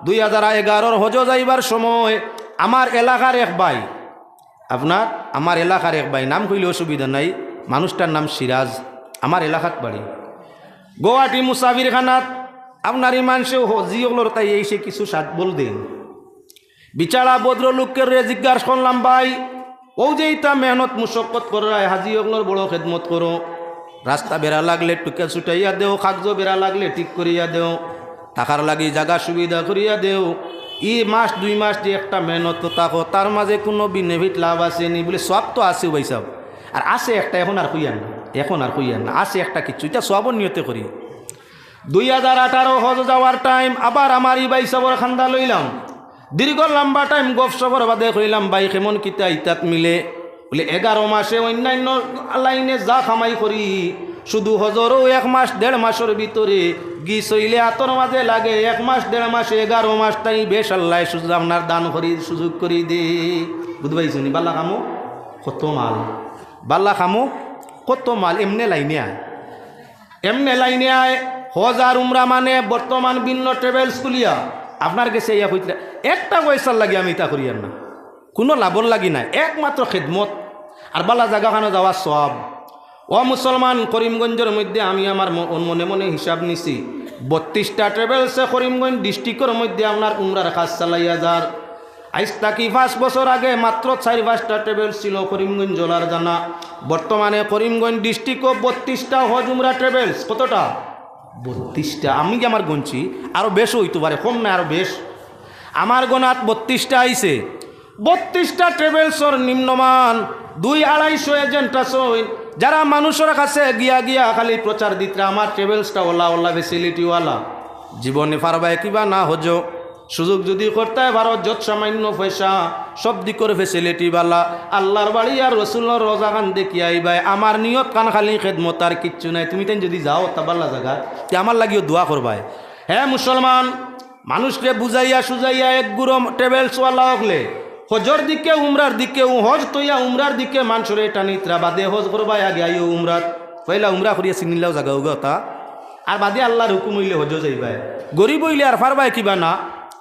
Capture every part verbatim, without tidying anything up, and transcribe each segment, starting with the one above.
দুই হাজার এগারোর হজো যাইবার সময় আমার এলাকার এক ভাই, আপনার আমার এলাকার এক ভাই, নাম কইলে অসুবিধা নাই, মানুষটার নাম সিরাজ, আমার এলাকাত বাড়ি, গুয়াহাটি মুসাফিরখানাত আপনার ইমান সে হজি অকলর তাই এই সে কিছু সাত বল দেন। বিচারা ভদ্রলোকরে জিজ্ঞাসা করলাম, "ভাই, অউ যে ইতা মেহনত মুশক্কত কররায়, হাজি অকলর বড় খেদমত করো, রাস্তা বেড়া লাগলে টুকা ছুটাইয়া দেও, কাগজো বেড়া লাগলে ঠিক করিয়া দেও, থাকার লাগি জাগা সুবিধা করিয়া দেও, ই মাস দুই মাস যে একটা মেহনত থাকো, তার মাঝে কুনু benefit লাভ আছে নি?" বলে, "সওয়াব তো আছে ভাই সাহেব, আর আছে একটা, এখন আর কইয়ার না, এখন আর কইয়ার না, আছে একটা কিছু, ইটা সওয়াবর নিয়তে করি।" দুই হাজার আঠারো হজ যাওয়ার টাইম আবার আমার ই ভাই সাবর খান্দা লইলাম। দীর্ঘ লম্বা টাইম গপ সফর বাদে কইলাম, "ভাই, কেমন কিতা ইতাত মিলে?" বলে, "এগারো মাসে অন্যান্য লাইনে যা কামাই করি, শুধু হজরও এক মাস দেড় মাসর ভিতরে গিস অইলে আতর মাঝে লাগে, এক মাস দেড় মাসে এগারো মাস তাই বেশ আল্লায় সুযোগ আপনার দান করি, সুযোগ করি দে।" বুঝবাইছনি? বালা কামো কত মাল, বালা কামো কত মাল, এমনে লাইনে আয়। এমনে লাইনে আয়, হজ আর উমরা মানে বর্তমান ভিন্ন ট্রাভেলস খুলিয়া আপনার গেছে ইয়া কইতরা, একটা পয়সার লাগি আমি ইতা করিয়ার না, কুনু লাভর লাগি নাই, একমাত্র খেদমত আর বালা জাগাখানো যাওয়ার সওয়াব। ও মুসলমান, করিমগঞ্জর মধ্যে আমি আমার ম-, মনে মনে হিসাব নিছি, বত্রিশটা ট্রাভেলসে করিমগঞ্জ ডিস্ট্রিক্টর মধ্যে আপনার উমরার কাজ চালাইয়া যার। আইজ থাকি পাঁচ বছর আগে মাত্র চাইর পাঁচটা ট্রাভেলস ছিল করিমগঞ্জ জেলার জানা। বর্তমানে করিমগঞ্জ ডিস্ট্রিক্টও বত্রিশটা হজ উমরা ট্রাভেলস। কতটা? বত্রিশটা। আমি কি আমার গনছি? আরো বেশ অইতো পারে, কম নায়, আরো বেশ। আমার গনাত বত্রিশটা আইছে। বত্রিশটা ট্রাভেলসর নিম্নমান দুই আড়াইশো এজেন্ট আছইন, যারা মানুষর কাছে গিয়া গিয়া খালি প্রচার দিতরা, "আমার ট্রাভেলসটা ওলা, ওলা ফেসিলিটিওয়ালা।" জীবনে পারবায় কিবা না হজো, সুযোগ যদি করতায় পারো, যত সামান্য পয়সা, সব দিকর ফেসিলিটি বালা, আল্লাহর বাড়ি আর রসুলর রোজাখান দেখিয়া আইবায়। আমার নিয়তখান খালি খেদমত, আর কিচ্ছু নাই। তুমি তাইন যদি যাও তা বালা জাগাত, তে আমার লাগিও দোয়া করবায়। হে মুসলমান, মানুষরে বুঝাইয়া সুজাইয়া এক গুরু ট্রাভেলসওয়ালা অকলে হজর দিকে উমরার দিকে, হজ থইয়া উমরার দিকে মানষরে টানিতরা, বাদে হজ করবায়, আগে আইও উমরাত। পয়লা উমরা করিয়া চিনিলাও জাগা উগা তা, আর বাদে আল্লাহর হুকুম অইলে হজো যাইবায়। গরিব অইলে আর পারবায় কিবা না,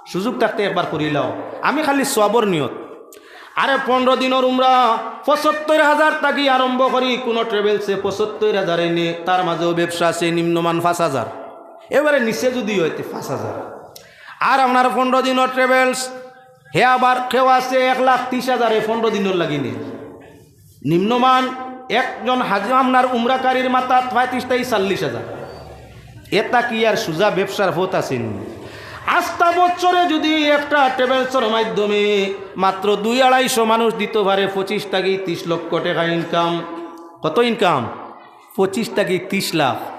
সুযোগ থাকতে একবার করিলাও। আমি খালি সওয়াবর নিয়ত। আরে পনরো দিনর উমরা পঁচাত্তর হাজার থাকি আরম্ভ করি, কুনু ট্রাভেলসে পঁচাত্তর হাজার এনে, তার মাঝেও ব্যবসা আছে নিম্নমান পাঁচ হাজার, এবারে নিচে যদি অয় তে পাঁচ হাজার। আর আপনার পনরো দিনর ট্রাভেলস, হে আবার কেউ আছে এক লাখ তিশ হাজারে পনরো দিনর লাগি নে। নিম্নমান একজন হাজি আপনার উমরাকারীর মাথাত পঁয়ত্রিশ থাকি চল্লিশ হাজার। এটা কি আর সুজা ব্যবসার পথ আছে নি? আস্তা বছরে যদি একটা ট্রাভেলসর মাধ্যমে মাত্র দুই আড়াইশো মানুষ দিতো পারে, পঁচিশ থাকি তিশ লক্ষ টেকা ইনকাম। কত ইনকাম? পঁচিশ থাকি তিশ লাখ।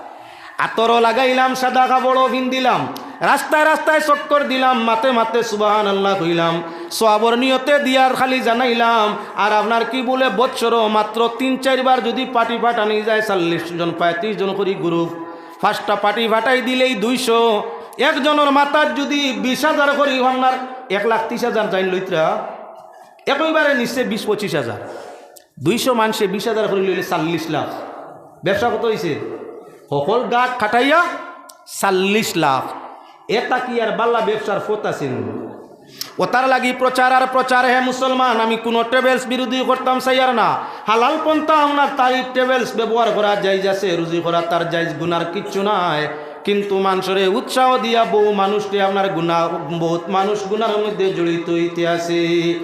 আতরও লাগাইলাম, সাদা কাপড়ও ফিন্দিলাম, রাস্তায় রাস্তায় চক্কর দিলাম, মাতে মাতে সুবহানাল্লাহ কইলাম, সওয়াবর নিয়তে দিয়ার খালি জানাইলাম। আর আপনার কি বলে বৎসরও মাত্র তিন চাইরবার যদি পার্টি পাঠানি যায়, চল্লিশ জন পঁয়ত্রিশ জন করি গ্রুপ, পাঁচটা পার্টি পাঠাই দিলেই দুইশো। একজনর মাথাত যদি বিশ হাজার করি, আপনার এক লাখ তিশ হাজার যাইন লইতরা, একইবারে নিচে বিশ পঁচিশ হাজার। দুইশো মানষে বিশ হাজার করি লইলে চল্লিশ লাখ। ব্যবসা কত অইছে? হকল গাট খাটাইয়া চল্লিশ লাখ। এটা কি আর বালা ব্যবসার পথ আছে নি? ওটার লাগি প্রচার আর প্রচার। হে মুসলমান, আমি কুনু ট্রাভেলস বিরোধী করতাম চাইয়ার না। হালাল পন্থা আপনার তারিফ ট্রাভেলস ব্যবহার করা জায়েজ আছে, রুজি করা তার জায়েজ, গুনার কিচ্ছু নাই। কিন্তু মানষরে উৎসাহ দিয়া বহু মানুষরে আপনার গুনা, বহুত মানুষ গুনার মধ্যে জড়িত অইতে আছে।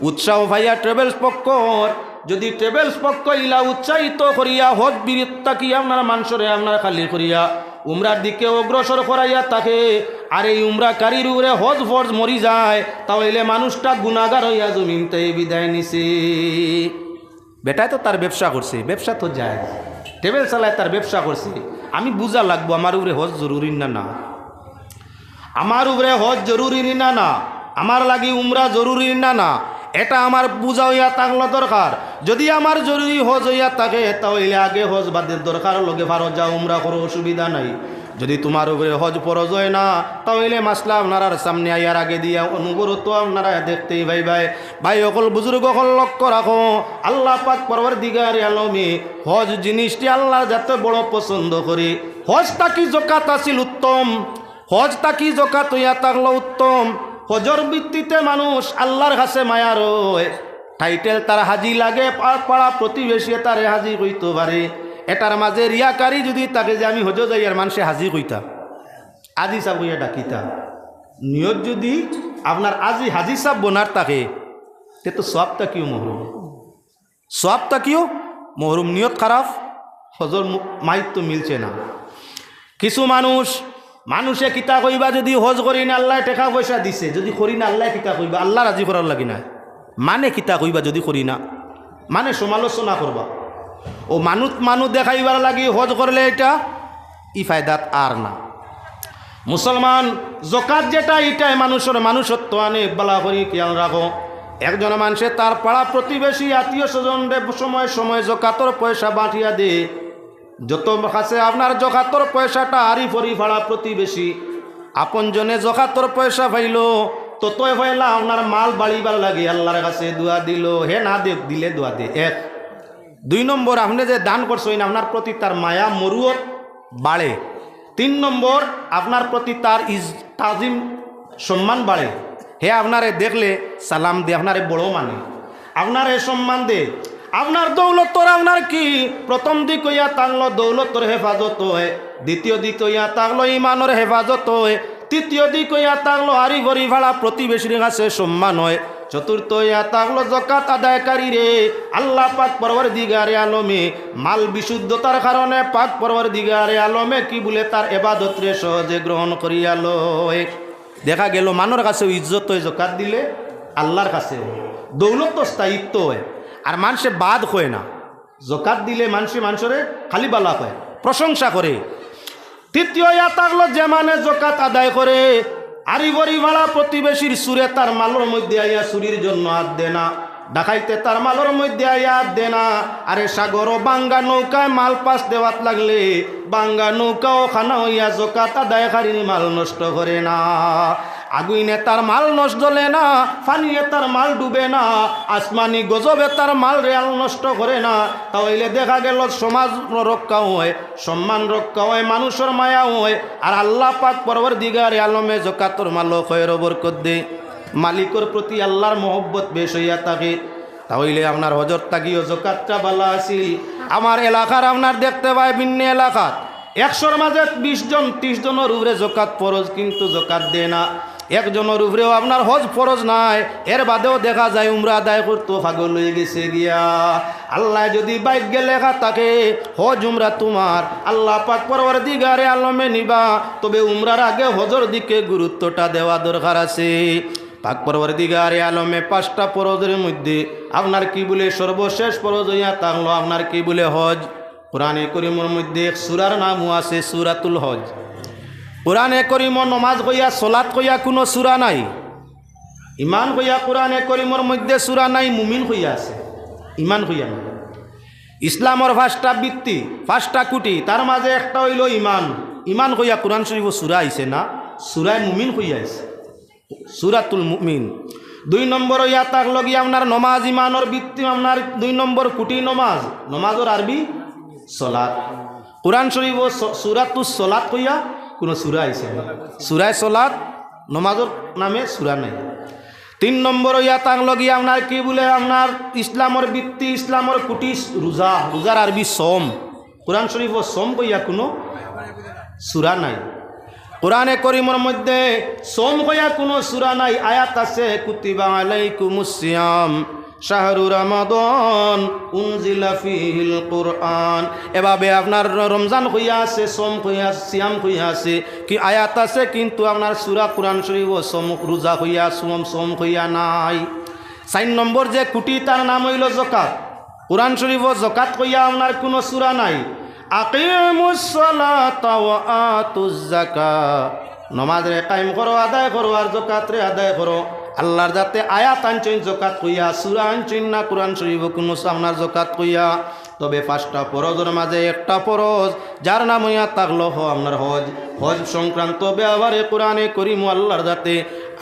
উৎসাহ পাইয়া ট্রাভেলস পক্ষর, যদি ট্রাভেলস পক্ষ ইলা উৎসাহিত করিয়া হজ বিরত থাকি আপনার মানষরে আপনার খালি করিয়া উমরার দিকে অগ্রসর করাইয়া থাকে, আর এই উমরাকারীর উপরে হজ ফরজ মরি যায়, তাহলে মানুষটা গুনাগার অইয়া জমিন তাই বিদায় নিছে। বেটায় তো তার ব্যবসা করছে, ব্যবসা তো জায়েজ, ট্রাভেলস চালায় তার ব্যবসা করছে। আমি বুঝা লাগবো আমার উপরে হজ জরুরি না না, আমার উপরে হজ জরুরি না না, আমার লাগি উমরা জরুরি না না, এটা আমার বুঝা অইয়া থাকলো দরকার। যদি আমার জরুরি হজ অইয়া থাকে, তাহলে আগে হজ বাদের দরকার, লগে পারো যাও উমরা করো, অসুবিধা নাই। যদি তোমার উপরে হজ ফরজ অয় না, তাহলে মাসলা আপনারার সামনে আইয়ার আগে দিয়া অনুবরত আপনারা দেখতেই পাইবায়। ভাই অকল, বুজুর্গ অকল, লক্ষ্য রাখো, আল্লাহ পাক পরওয়ারদিগারে আলমে হজ জিনিসটি আল্লাহর যাতে বড় পছন্দ করে। হজ থাকি জকাত আছিল উত্তম, হজ থাকি জকাত অইয়া থাকলো উত্তম। হজর ভিত্তিতে মানুষ আল্লার কাছে মায়ার অয়। টাইটেল তার হাজি লাগে, পা-, পাড়া প্রতিবেশীয়ে তারে হাজি কইতো পারে। এটার মাঝে রিয়াকারি যুদি থাকে যে আমি হজো যাইয়ার মানষে হাজি কইতা, হাজি সাব কইয়া ডাকিতা, নিয়ত যুদি আপনার আজি হাজি সাব বনার থাকে, তে তো সওয়াব থাকিও মহরুম। সওয়াব থাকিও মহরুম, নিয়ত খারাপ, হজর মু-, মাইত তো মিলছে না। কিছু মানুষ, মানুষে কিতা কইবা যুদি হজ করি না, আল্লায় টেকা পয়সা দিছে, যুদি করি না, আল্লায় কিতা কইবা, আল্লা রাজি করার লাগি না। মানে কিতা কইবা যুদি করি না, মানে সমালোচনা করবা। ও মানুষ, মানুষ দেখাইবার লাগি হজ করলে এটা ই ফায়দাত আর না। মুসলমান, জকাত যেটা, ইটায় মানুষর মানুষত্ব আনে। বালা করি খেয়াল রাখো, একজন মানষে তার পাড়া প্রতিবেশী, আত্মীয় স্বজনরে সময় সময় জকাতর পয়সা বাটিয়া দে। যত কাছে আপনার জকাতর পয়সাটা আরি ফরি পাড়া প্রতিবেশী, আপন জনে জকাতর পয়সা পাইলো, ততই পয়লা আপনার মাল বাড়িবার লাগি আল্লার কাছে দোয়া দিলো। হে না দে, দিলে দোয়া দে। এক। দুই নম্বর, আপনে যে দান করছইন, আপনার প্রতি তার মায়া মরুয়ত বাড়ে। তিন নম্বর, আপনার প্রতি তার ইজ-, তাজিম সম্মান বাড়ে। হে আপনারে দেখলে সালাম দে, আপনারে বড় মানে, আপনারে সম্মান দে। আপনার দৌলতর আপনার কি? প্রথম দিক অইয়া থাকলো দৌলতর হেফাজত অয়, দ্বিতীয় দিক অইয়া থাকলো ইমানর হেফাজত অয়, তৃতীয় দিক অইয়া থাকলো আরি ফরি পাড়া প্রতিবেশীর কাছে সম্মান অয়, চতুর্থ অইয়া থাকলো জকাত আদায়কারীরে আল্লা পাক পরওয়ারদিগারে আলমে মাল বিশুদ্ধতার কারণে পাক পরওয়ারদিগারে আলমে কি বুলে তার এবাদতরে সহজে গ্রহণ করিয়া লয়। দেখা গেল মানষর কাছেও ইজ্জত অয় জকাত দিলে, আল্লার কাছেও। দৌলত তো স্থায়িত্ব অয়, আর মানষে বাদ কয় না। জকাত দিলে মানষে মানষরে খালি বালা কয়, প্রশংসা করে। তৃতীয় ইয়া থাকলো যে মানে জকাত আদায় করে, আরি ফরি পাড়া প্রতিবেশীর চুরে তার মালর মধ্যে আইয়া চুরির জন্য আত দে না, ডাকাইতে তার মালর মধ্যে আইয়া আত দে না। আরে সাগরো বাঙ্গা নৌকায় মাল পাস দেওয়াত লাগলে বাঙ্গা নৌকাও খানা অইয়া জকাত আদায়কারীর মাল নষ্ট করে না। আগুইনে তার মাল নষ্ট জ্বলে না, পানিয়ে তার মাল ডুবে না, আসমানি গজবে তার মাল রেয়াল নষ্ট করে না। তাইলে দেখা গেল সমাজ রক্ষা অয়, সম্মান রক্ষা অয়, মানষর মায়া অয়, আর আল্লা পাক পরওয়ারদিগারে আলমে জকাতর মালো খয়র বরকত দে। মালিকর প্রতি আল্লার মহব্বত বেশ অইয়া থাকে। তাইলে আপনার হজর থাকিও জকাতটা বালা আছিল। আমার এলাকার আপনার দেখতে পায় ভিন্ন এলাকাত একশোর মাঝে বিশ জন, ত্রিশ জনর উপরে জকাত ফরজ, কিন্তু জকাত দে না। একজনর উপরেও আপনার হজ ফরজ নাই, এর বাদেও দেখা যায় উমরা আদায় করতো পাগল অইগেছে গিয়া। আল্লায় যুদি ভাগ্যে লেখা থাকে হজ উমরা তুমার, আল্লা পাক পরওয়ারদিগারে আলমে নিবা, তবে উমরার আগে হজর দিকে গুরুত্বটা দেওয়া দরকার আছে। পাক পরওয়ারদিগারে আলমে পাঁচটা ফরজর মধ্যে আপনার কি বুলে সর্বশেষ ফরজ অইয়া থাকলো আপনার কি বুলে হজ। কোরআনে করিমর মধ্যে এক সূরার নামও আছে সূরাতুল হজ। কোরআনে করিমর নমাজ কইয়া, সলাত কইয়া কুনু সূরা নাই। ইমান কইয়া কোরআনে করিমর মধ্যে সূরা নাই, মুমিন কইয়া আছে, ইমান কইয়া নাই। ইসলামর পাঁচটা ভিত্তি, পাঁচটা খুঁটি, তার মাঝে একটা অইলো ইমান। ইমান কইয়া কোরআন শরীফো সূরা আইছে না, সূরায়ে মুমিন কইয়া আইছে। সূরাতুল মুমিন। দুই নম্বর অইয়া থাকলো গিয়া আপনার নমাজ, ইমানর ভিত্তি আপনার দুই নম্বর খুঁটি নমাজ। নমাজর আরবি সলাত। কোরআন শরীফো স-, সূরাতুস সলাত কইয়া কুনু সূরা আইছে না। সূরায়ে সলাত, নমাজর নামে সূরা নাই। তিন নম্বর অইয়া থাকলো গিয়া আপনার কি বুলে আপনার ইসলামর ভিত্তি, ইসলামর খুঁটি রোজা। রোজার আরবি সওম। কোরআন শরীফো সওম কইয়া কুনু সূরা নাই। কোরআনে করিমর মধ্যে সওম কইয়া কুনু সূরা নাই। আয়াত আছে, কুতিবা আলাইকুমুস সিয়াম, শাহরু রমাদান উনজিলা ফিহিল কোরআন। এভাবে আপনার র-, রমজান কইয়া আছে, সওম কইয়া আছে, সিয়াম কইয়া আছে, কি আয়াত আছে, কিন্তু আপনার সূরা কোরআন শরীফো সওম, রোজা কইয়া, সওম, সওম কইয়া নাই। চাইর নম্বর যে খুঁটি, তার নাম অইলো জকাত। কোরআন শরীফো জকাত কইয়া আপনার কুনু সূরা নাই। আকিমুস সালাতা ওয়া আতুজ জাকা। নমাজরে কায়েম করো, আদায় করো, আর জকাতরে আদায় করো। আল্লার জাতে আয়াত আনছইন জকাত কইয়া, সূরা আনছইন না কোরআন শরীফো কুনু আপনার জকাত কইয়া। তবে পাঁচটা ফরজর মাঝে একটা ফরজ, যার নাম অইয়া থাকলো হ-, আপনার হজ। হজ সংক্রান্ত ব্যাপারে কোরআনে করিমো আল্লার জাতে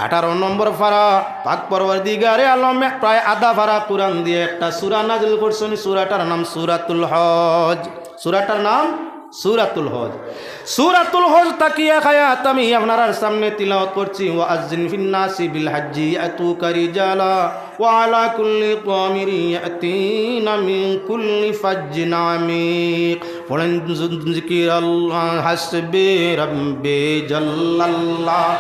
আঠারো নম্বর পারা, পাক পরওয়ারদিগারে আলমে প্রায় আধা পারা কোরআন দিয়া একটা সূরা নাজিল করছইন, সূরাটার নাম সূরাতুল হজ। সূরাটার নাম সূরাতুল হজ। সূরাতুল হজ থাকিয়া এক আয়াত আমি আপনারার সামনে তিলাওয়াত করছি। وأذن في الناس بالحج يأتوك رجالا وعلى كل ضامر يأتين من كل فج عميق। পড়েন জিকির আল্লাহ, حسبي ربي جل الله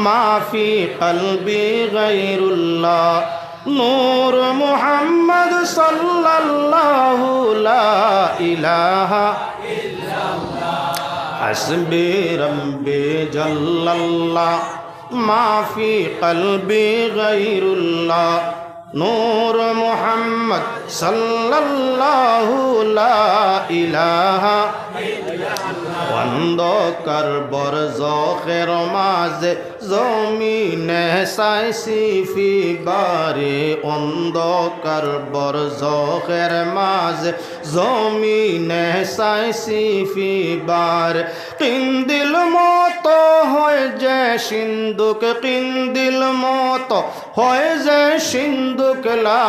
ما في قلبي غير الله نور محمد صلى الله لا إله إلا الله حسبي ربي جل الله ما في قلبي غير الله نور محمد صلى الله لا إله إلا الله অন্ধকার বরজখের মাঝে জমিনে চাইছি ফিরি বারে, অন্ধকার বরজখের মাঝে জমিনে চাইছি ফিরি বারে। কিন্দিল মতো হয় যে সিন্দুক, কিন্দিল মতো হয় যে সিন্দুক লা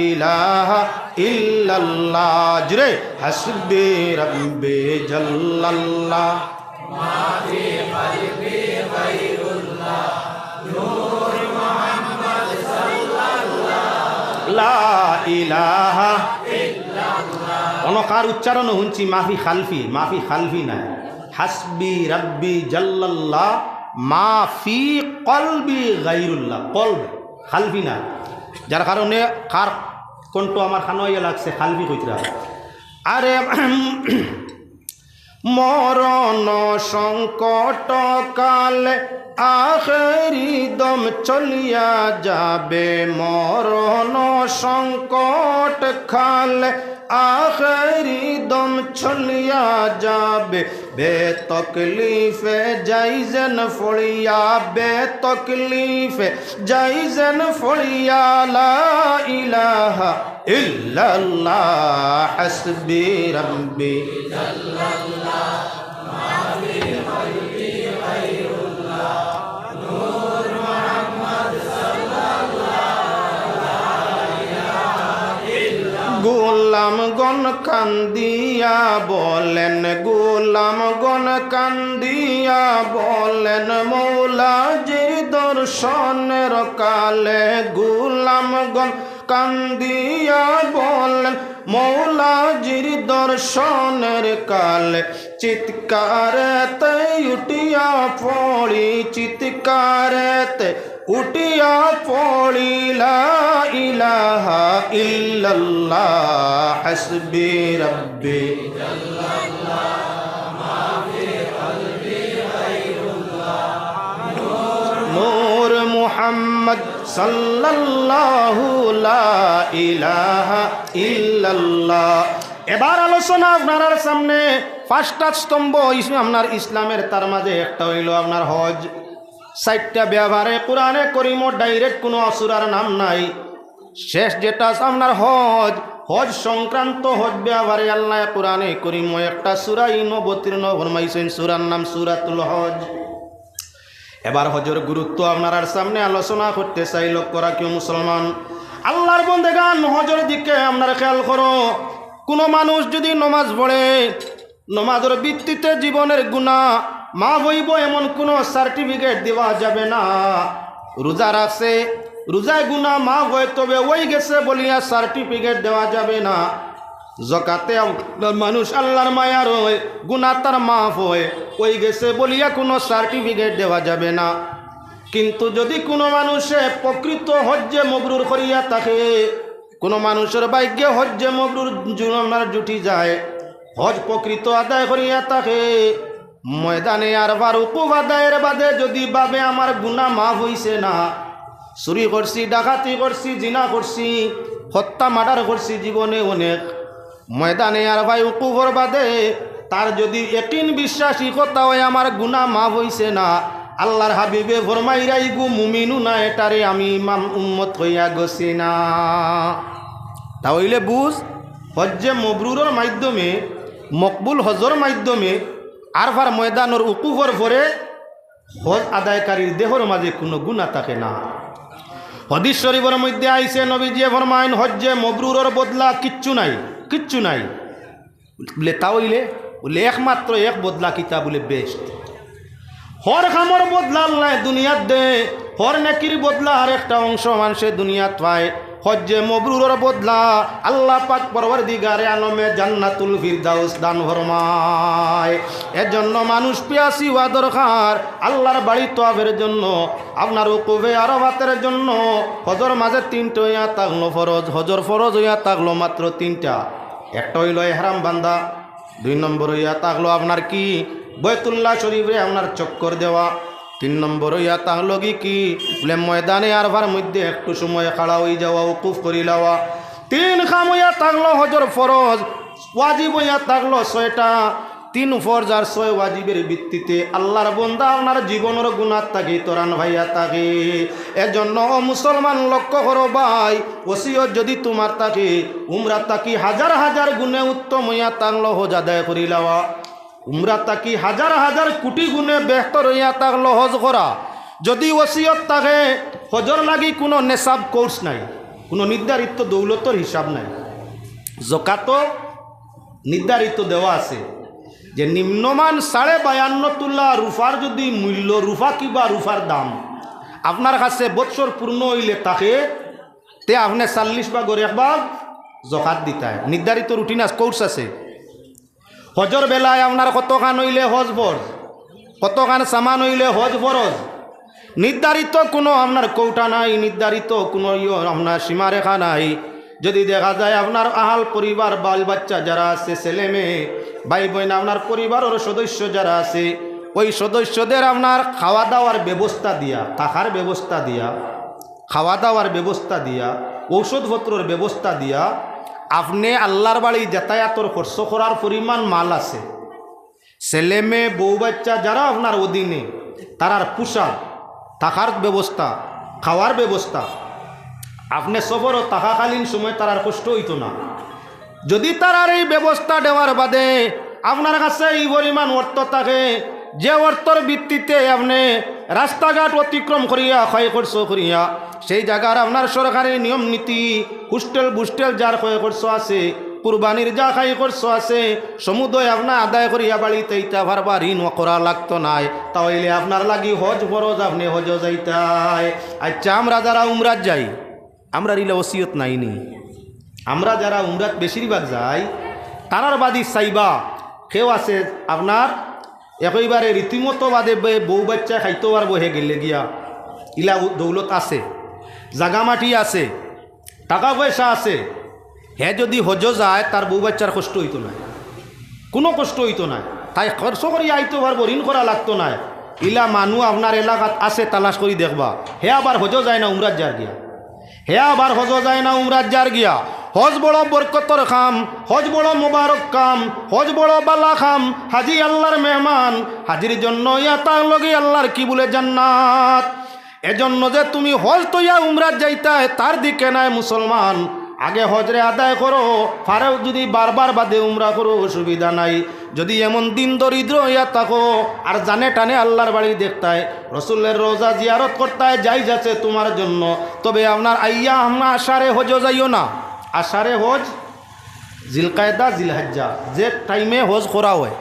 ইলাহা ইল্লাল্লাহ। জুরে, حسبي ربي جل الله لا إله। অনো কার উচ্চারণ হুনছি মাফি খালফি, মাফি খালফি না। حسبي ربي جل الله ما في قلبي غير الله। কলব, খালফি না। যার কারণে কার কণ্ঠ আমার খানো ইয়া লাগছে, খালফি কইতরা। আরে মরণ সংকট কালে আখেরি দম চলিয়া যাবে, মরণ সংকট কালে আখেরি দম চলিয়া যাবে। বেতকলিফে যাই যেন ফড়িয়া, বেতকলিফে যাই যেন ফড়িয়া, লা ইলাহা ইল্লাল্লাহ, হাসবি রাব্বি। গোলামগণ কান্দিয়া বলেন, গোলামগণ কান্দিয়া বলেন, মৌলাজির দর্শনের কালে। গোলামগণ কান্দিয়া বলেন, মৌলাজির দর্শনের কালে। চিৎকারেতে উঠিয়া পড়ি, চিৎকারেতে উঠিয়া পড়ি, লা ইলাহা ইল্লাল্লাহ, হাসবি রাব্বি। নূর মুহাম্মদ সাল্লাল্লাহু লা ইলাহা ইল্লাল্লাহ। এবার আলোচনা আপনারার সামনে পাঁচটা স্তম্ভ ইস-, আপনার ইসলামের, তার মাঝে একটা অইলো আপনার হজ। চাইরটা ব্যাপারে কোরআনে করিমো direct কুনু সূরার নাম নাই। শেষ যেটা আছে আপনার হজ, হজ সংক্রান্ত হজ ব্যাপারে আল্লায় কোরআনে করিমো একটা সূরা ইন অবতীর্ণ ফরমাইছইন, সূরার নাম সূরাতুল হজ। এবার হজর গুরুত্ব আপনারার সামনে আলোচনা করতে চাই। লক্ষ্য রাখিও মুসলমান, আল্লার বন্দেগান, হজর দিকে আপনারা খেয়াল করো। কুনু মানুষ যুদি নমাজ পড়ে, নমাজর ভিত্তিতে জীবনের গুনা মাফ অইবো এমন কুনু certificate দেওয়া যাবে না। রোজা রাখছে, রোজায় গুনা মাফ অয়, তবে অইগেছে বলিয়া certificate দেওয়া যাবে না। জকাতে আম-, মানুষ আল্লার মায়ার অয়, গুনা তার মাফ অয়, অইগেছে বলিয়া কুনু certificate দেওয়া যাবে না। কিন্তু যুদি কুনু মানুষে প্রকৃত হজ্জে মবরুর করিয়া থাকে, কুনু মানুষর ভাগ্যে হজ্জে মবরুর জু-, আপনার জুটি যায়, হজ প্রকৃত আদায় করিয়া থাকে, ময়দানে আরাফার উকুফ আদায়ের বাদে যুদি ভাবে আমার গুনা মাফ অইছে না, চুরি করছি, ডাকাতি করছি, জিনা করছি, হত্যা murder করছি জীবনে অনেক, ময়দানে আরাফায় উকুফর বাদে তার যুদি একিন বিশ্বাস ই কথা অয় আমার গুনা মাফ অইছে না, আল্লার হাবিবে ফরমাইরা, ইগু মুমিনউ না, এটারে আমি ইমাম উম্মত কইয়া গছি না। তা অইলে বুঝ, হজ্জে মবরুরর মাধ্যমে, মকবুল হজর মাধ্যমে আরাফার ময়দানর উকুফর পরে হজ আদায়কারীর দেহর মাঝে কুনু গুনা থাকে না। হাদিস শরিফর মধ্যে আইছে, নবীজিয়ে ফরমাইন, হজ্জে মবরুরর বদলা কিচ্ছু নাই, কিচ্ছু নাই। বলে, তা অইলে বুলে একমাত্র এক বদলা কিতা? বুলে বেহেস্ত। হর কামর বদলা আল্লায় দুনিয়াত দে, হর নেকির বদলা আর একটা অংশ মানষে দুনিয়াত পায়। হজ্জে মবরুরর বদলা আল্লাহ পাক পরওয়ারদিগারে আলমে জান্নাতুল ফিরদাউস দান ফরমায়। এজন্য মানুষ পিয়াসি অওয়া দরকার আল্লাহর বাড়ি তওয়াফের জন্য, আপনার উকুফে আরাফাতের জন্য। হজর মাঝে তিনটা অইয়া থাকলো ফরজ, হজর ফরজ অইয়া থাকলো মাত্র তিনটা। একটা অইলো এহরাম বান্ধা, দুই নম্বর অইয়া থাকলো আপনার কি, বয়তুল্লাহ শরীফরে আপনার চক্কর দেওয়া। তিন নম্বর অইয়া থাকলো কি, কি বুলে, ময়দানে আরফার মধ্যে একটু সময় খাড়া অই যাওয়া, উকুফ করি লওয়া। তিন কাম অইয়া থাকলো হজর ফরজ, ওয়াজিব অইয়া থাকলো ছয়টা। তিন ফরজ আর ছয় ওয়াজিবের ভিত্তিতে আল্লাহর বন্দা আপনার জীবনর গুনাহ থাকি তরান পাইয়া থাকি। এজন্য ও মুসলমান, লক্ষ্য করো ভাই, ওসিয়ত যদি তুমার থাকি, উমরা থাকি হাজার হাজার গুণে উত্তম অইয়া থাকলো হজ আদায় করি লওয়া। উমরা থাকি হাজার হাজার কোটি গুণে বেহতর অইয়া থাকলো হজ করা। যদি ওসিয়ত থাকে, হজর লাগি কুনু নেশাব কোর্স নাই, কুনু নির্ধারিত দৌলতর হিসাব নাই। জকাতো নির্ধারিত দেওয়া আছে যে নিম্নমান সাড়ে বায়ান্ন তুলা রুফার যদি মূল্য, রুফা কিবা রুফার দাম আপনার কাছে বৎসর পূর্ণ অইলে থাকে, তে আপনে চল্লিশ ভাগর এক ভাগ জকাত দিতায়। নির্ধারিত রুটিন আছে, কোর্স আছে। হজর বেলায় আপনার কতখান অইলে হজ ফরজ, কতখান সামান অইলে হজ ফরজ। নির্ধারিত কুনু আপনার কৌটা নাই, নির্ধারিত কুনু ইয়ো আপনার সীমারেখা নাই। যদি দেখা যায় আপনার আহাল পরিবার, বাল বাচ্চা যারা আছে, ছেলে মেয়ে, ভাই বইন, আপনার পরিবারর সদস্য যারা আছে, ওই সদস্যদের আপনার খাওয়া দাওয়ার ব্যবস্থা দিয়া, থাকার ব্যবস্থা দিয়া, খাওয়া দাওয়ার ব্যবস্থা দিয়া, ঔষধপত্রর ব্যবস্থা দিয়া, আপনে আল্লাহর বাড়ি যাতায়াতর খরচ করার পরিমাণ মাল আছে। ছেলে মেয়ে, বউ বাচ্চা যারা আপনার অধীনে, তারার পোশাক, থাকার ব্যবস্থা, খাওয়ার ব্যবস্থা, আপনে সফরো থাকাকালীন সময় তারার কষ্ট অইতো না। যদি তারার এই ব্যবস্থা দেওয়ার বাদে আপনার কাছে এই পরিমাণ অর্থ থাকে, যে অর্থর ভিত্তিতে আপনে রাস্তাঘাট অতিক্রম করিয়া, খয় খরচ করিয়া, সেই জাগার আপনার সরকারি নিয়ম নীতি, হোস্টেল বুস্টেল যার খয় খরচ আছে, কুরবানির যা খয় খরচ আছে, সমুদয় আপনা আদায় করিয়া বাড়িত আইতা পারবা, ঋণ করা লাগতো নায়। তা অইলে আপনার লাগি হজ ফরজ, আপনে হজো যাইতায়। আচ্ছা, আমরা যারা উমরাত যাই, আমরার ইলা ওসিয়ত নাইনি? আমরা যারা উমরাত বেশিরভাগ যাই, তারার বাদে চাইবা, কেউ আছে আপনার একেবারে রীতিমতো বাদে বে-, বউ বাচ্চা খাইতো পারবো, হে গেলে গিয়া, ইলা উ-, দৌলত আছে, জাগা মাটি আছে, টাকা পয়সা আছে, হে যদি হজো যায়, তার বউ বাচ্চার কষ্ট অইতো নায়, কুনু কষ্ট অইতো নায়, তাই খরচ করি আইতো পারবো, ঋণ করা লাগতো নায়। ইলা মানু আপনার এলাকাত আছে, তালাশ করি দেখবা, হে আবার হজো যায় না, উমরাত যার গিয়া। হে আবার হজো যায় না, উমরাত যার গিয়া। হজ বড় বরকতর কাম, হজ বড় মোবারক কাম, হজ বড় বালা কাম। হাজি আল্লাহর মেহমান, হাজির জন্য ইয়া তার লগে আল্লাহর কি বলে জান্নাত। এজন্য যে তুমি হজ তইয়া উমরাত যাইতায়, তার দিকে নায় মুসলমান। আগে হজরে আদায় করো, পারো যদি বারবার বাদে উমরা করো, অসুবিধা নাই। যদি এমন দিন দরিদ্র অইয়া থাকো আর জানে টানে আল্লাহর বাড়ি দেখতায়, রসুলের রোজা জিয়ারত করতায়, জাইজ আছে তুমার জন্য। তবে আপনার আইয়া আমরা আশারে হজো যাইও না। আশারে হজ, জিলকায়দা, জিলহাজ্জা, যে টাইমে হজ করা অয়,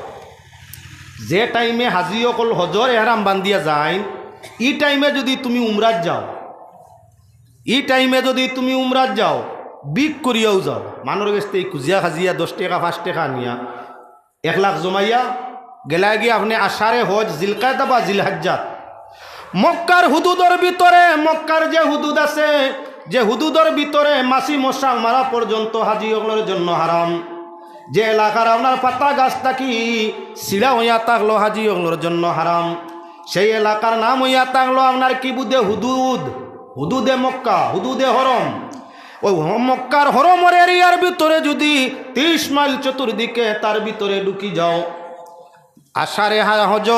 যে টাইমে হাজি অকল হজর এহরাম বান্ধিয়া যাইন, ই টাইমে যদি তুমি উমরাত যাও, ই টাইমে যদি তুমি উমরাত যাও, বিক করিয়াও যাও, মানুর গেছ থাকি খুজিয়া খাজিয়া দশ টেকা, পাঁচ টেকা নিয়া, এক লাখ জমাইয়া গেলায় গিয়া আপনে আশারে হজ, জিলকায়দা বা জিলহাজ্জাত, মক্কার হুদুদর ভিতরে, মক্কার যে হুদুদ আছে, যে হুদুদর ভিতরে মাছি মশা মারা পর্যন্ত হাজি অকলর জন্য হারাম। যে এলাকার আপনার পাতা গাছ থাকি ছিড়া অইয়া থাকলো হাজি অকলর জন্য হারাম। সেই এলাকার নাম অইয়া থাকলো আপনার কি বুদে হুদুদ, হুদুদে মক্কা, হুদুদে হরম। ওই হ-, মক্কার হরমর এরিয়ার ভিতরে যদি তিরিশ মাইল চতুর্দিকে তার ভিতরে ঢুকি যাও, আশারে হা-, হজ,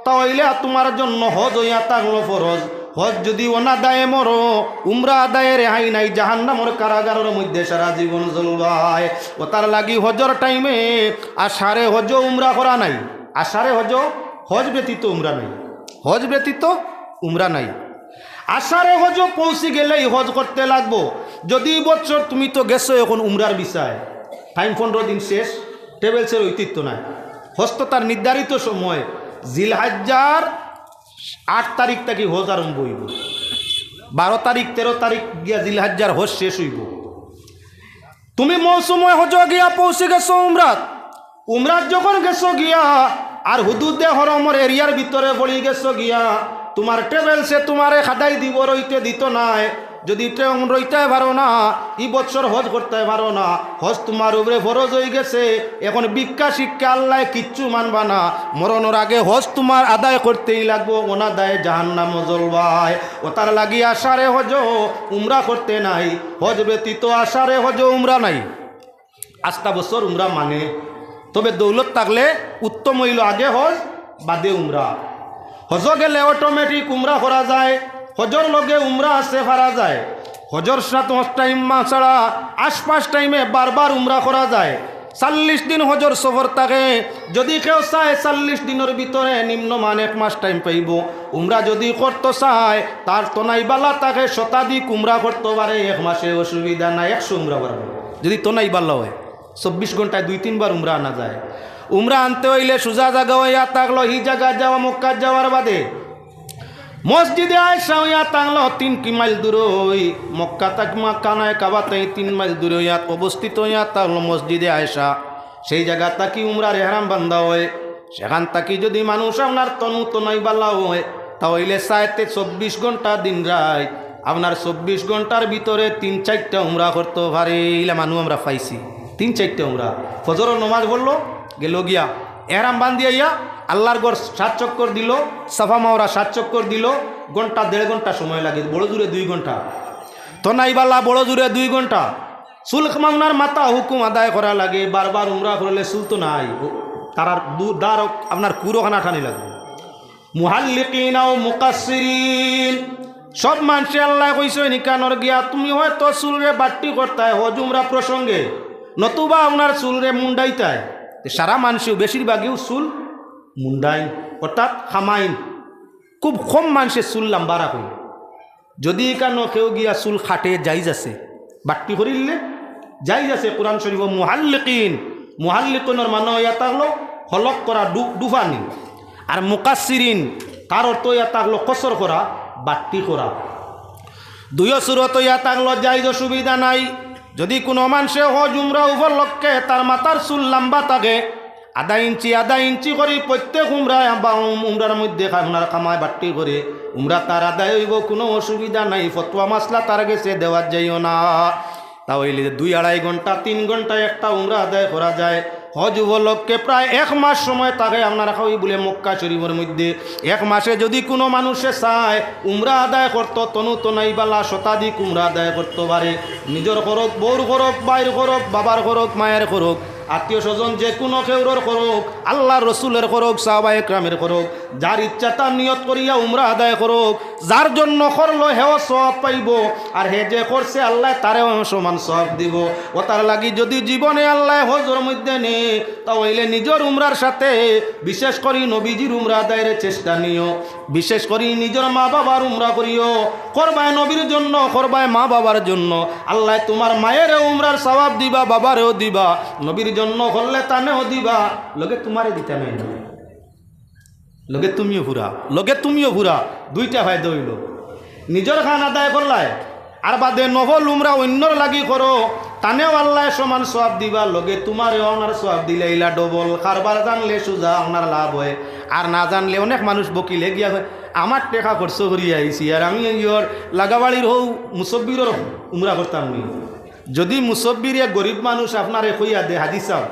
তা অইলে তুমার জন্য হজ অইয়া থাকলো ফরজ। হজ যদি অনাদায়ে মরো, উমরা আদায়ে রেহাই নাই, জাহান্নামর কারাগারর মধ্যে সারা জীবন জ্বলবায়। অতার লাগি হজর টাইমে আশারে হজ উমরা করা নাই, আশারে হজ, হজ ব্যতীত উমরা নাই, হজ ব্যতীত উমরা নাই। আশারে হজ পৌঁছি গেলেই হজ করতে লাগবো। যদি বছর তুমি তো গেছো এখন উমরার ভিসায়, টাইম পনেরো দিন শেষ, ট্রাভেলসের অস্তিত্ব নাই। হজ তো তার নির্ধারিত সময়, জিলহজ্জার আট তারিখ থাকি হজ আরম্ভ অইবো, বারো তারিখ, তেরো তারিখ গিয়া জিলহজ্জার হজ শেষ অইবো। তুমি মৌসুমে হজ গিয়া পৌঁছি গেছো উমরাত, উমরাত যখন গেছো গিয়া, আর হুদুদে হরমর এরিয়ার ভিতরে পড়ি গেছো গিয়া, তুমার ট্রাভেলসে তুমারে খাদাই দিবো, রইতে দিতো নায়। যুদি ট্রেন রইতায় পারো না, ই বৎসর হজ করতায় পারো না, হজ তুমার উপরে ফরজ অইগেছে। এখন ভিক্ষা শিক্ষা আল্লায় কিচ্ছু মানবা না, মরণর আগে হজ তুমার আদায় করতেই লাগবো, অনাদায়ে জাহান্নামো জ্বলবায়। অতার লাগি আষাঢ়ে হজ, উমরা করতে নাই, হজ ব্যতীত আষাঢ়ে হজ উমরা নাই। আস্তা বছর উমরা মানে, তবে দৌলত থাকলে উত্তম অইলো আগে হজ, বাদে উমরা। হজ গেলে অটোমেটিক উমরা করা যায়, হজর লগে উমরা আছে, পারা যায়। হজর সাত পাঁচ টাইম ছাড়া আশপাশ টাইমে বারবার উমরা করা যায়। চল্লিশ দিন হজর সফর থাকে, যুদি কেউ চায় চল্লিশ দিনর ভিতরে নিম্নমান এক মাস টাইম পাইবো, উমরা যুদি করতো চায়, তার তনাই বালা থাকে, শতাধিক উমরা করতো পারে এক মাসে, অসুবিধা নাই, একশো উমরা পারবো। যুদি তনাই বালা অয়, চব্বিশ ঘন্টায় দুই তিনবার উমরা আনা যায়। উমরা আনতে অইলে সুজা জাগা অইয়া থাকলো, হি জাগাত যাওয়া, মক্কাত যাওয়ার বাদে মসজিদে আয়েশা অইয়া থাকলো তিন কি মাইল দূরে, মক্কা থাকি, মক্কা নায়, কাবা থাকি তিন মাইল দূরে অইয়া অবস্থিত অইয়া থাকলো মসজিদে আয়েশা। সেই জাগা থাকি উমরার এহরাম বান্ধা অয়। সেখান থাকি যুদি মানুষ আপনার তনু তনাই বালা অয়, তা অইলে চাইতে চব্বিশ ঘন্টা দিন রাইত, আপনার চব্বিশ ঘন্টার ভিতরে তিন চাইরটা উমরা করতো পারে। ইলা মানুষ আমরা পাইছি, তিন চাইরটা উমরা। ফজরর নমাজ পড়লো, গেলো গিয়া, এহরাম বান্ধি আইয়া আল্লার ঘর সাত চক্কর দিলো, সাফা মাওরা সাত চক্কর দিলো, ঘন্টা দেড় ঘন্টা সময় লাগে, বড় জুরে দুই ঘন্টা। তনাই বালা বড় জুরে দুই ঘন্টা। চুল খামাউনার মাথা হুকুম আদায় করা লাগে, বারবার উমরা করলে চুল তো নাই। ও, তারার দু-, দাড় আপনার কুরো খানা টানি লাগবো। মুহাল্লিকিন আও মুকাসসিরিন। সব মানষে আল্লায় কইছইন ইখানর গিয়া, তুমি হয়তো চুলরে বাট্টি করতায় হজ উমরা প্রসঙ্গে, নতুবা আপনার চুলরে মুন্ডাইতায়। তে সারা মানষেও বেশিরভাগেও চুল মুন্ডাইন, অর্থাৎ খামাইন। খুব কম মানষে চুল লাম্বা রাখইন। যুদি ইখানো কেউ গিয়া চুল কাটে, জাইজ আছে, বাট্টি করিলে জাইজ আছে। কোরআন শরীফো মুহাল্লিকিন, মুহাল্লিকিনর মানে অইয়া থাকলো হলক করা, ডু-, ডুফানি। আর মুকাসসিরিন, তার অর্থ অইয়া থাকলো কসর করা, বাট্টি করা। দুইও সুরত অইয়া থাকলো জাইজ, অসুবিধা নাই। যুদি কুনু মানষে হজ উমরা উপলক্ষে তার মাথার চুল লাম্বা থাকে, আধা ইঞ্চি, আধা ইঞ্চি করি প্রত্যেক উমরায় বা উম-, উমরার মধ্যে আপনার খামায় বাট্টি করে, উমরা তার আদায় অইবো, কুনু অসুবিধা নাই। ফতোয়া মাসলা তার গেছে দেওয়াত যাইও না। তা অইলে দুই আড়াই ঘন্টা, তিন ঘন্টা একটা উমরা আদায় করা যায়। হজ উপলক্ষে প্রায় এক মাস সময় থাকে আপনার খাওয়ি বুলে মক্কা শরীফর মধ্যে। এক মাসে যুদি কুনু মানষে চায় উমরা আদায় করতো, তনু তনাই বালা শতাধিক উমরা আদায় করতো পারে। নিজর করউক, বউর করউক, ভাইর করউক, বাবার করউক, মায়ের করউক, আত্মীয় স্বজন যে কুনু কেউরর করউক, আল্লার রসুলের করউক, সাহাবা একরামের করউক, যার ইচ্ছা তার নিয়ত করিয়া উমরা আদায় করউক। যার জন্য করলো হেও সওয়াব পাইবো, আর হে যে করছে আল্লায় তারেও সমান সওয়াব দিবো। অতার লাগি যুদি জীবনে আল্লায় হজর মধ্যে নে, তা অইলে নিজর উমরার সাথে বিশেষ করি নবীজির উমরা আদায়র চেষ্টা নিও। বিশেষ করি নিজর মা বাবার উমরা করিও। করবায় নবীর জন্য, করবায় মা বাবার জন্য। আল্লায় তুমার মায়েরেও উমরার সওয়াব দিবা, বাবারেও দিবা। নবীর জন্য করলে তানেও দিবা, লগে তুমারে দিতা নায় না। লগে তুমিও ফুরা, লগে তুমিও ফুরা, দুইটা ফায়দা অইলো। নিজর খান আদায় করলায়, আর বাদে নফল উমরা অইন্যর লাগি করো, তানেও আল্লায় সমান সওয়াব দিবা, লগে তুমারেও অনার সওয়াব দিলাইলা ডবল। কারবার জানলে সুজা অনার লাভ অয়, আর না জানলে অনেক মানুষ বকিলে গিয়া কয়, "আমার টেকা খরচ করিয়া আইছি, আর আমি ইয়র লাগাবাড়ির হউ মুসব্বিরর উমরা করতাম নি।" যুদি মুসব্বির এক গরিব মানুষ আপনারে কইয়া দে, "হাজি সাব,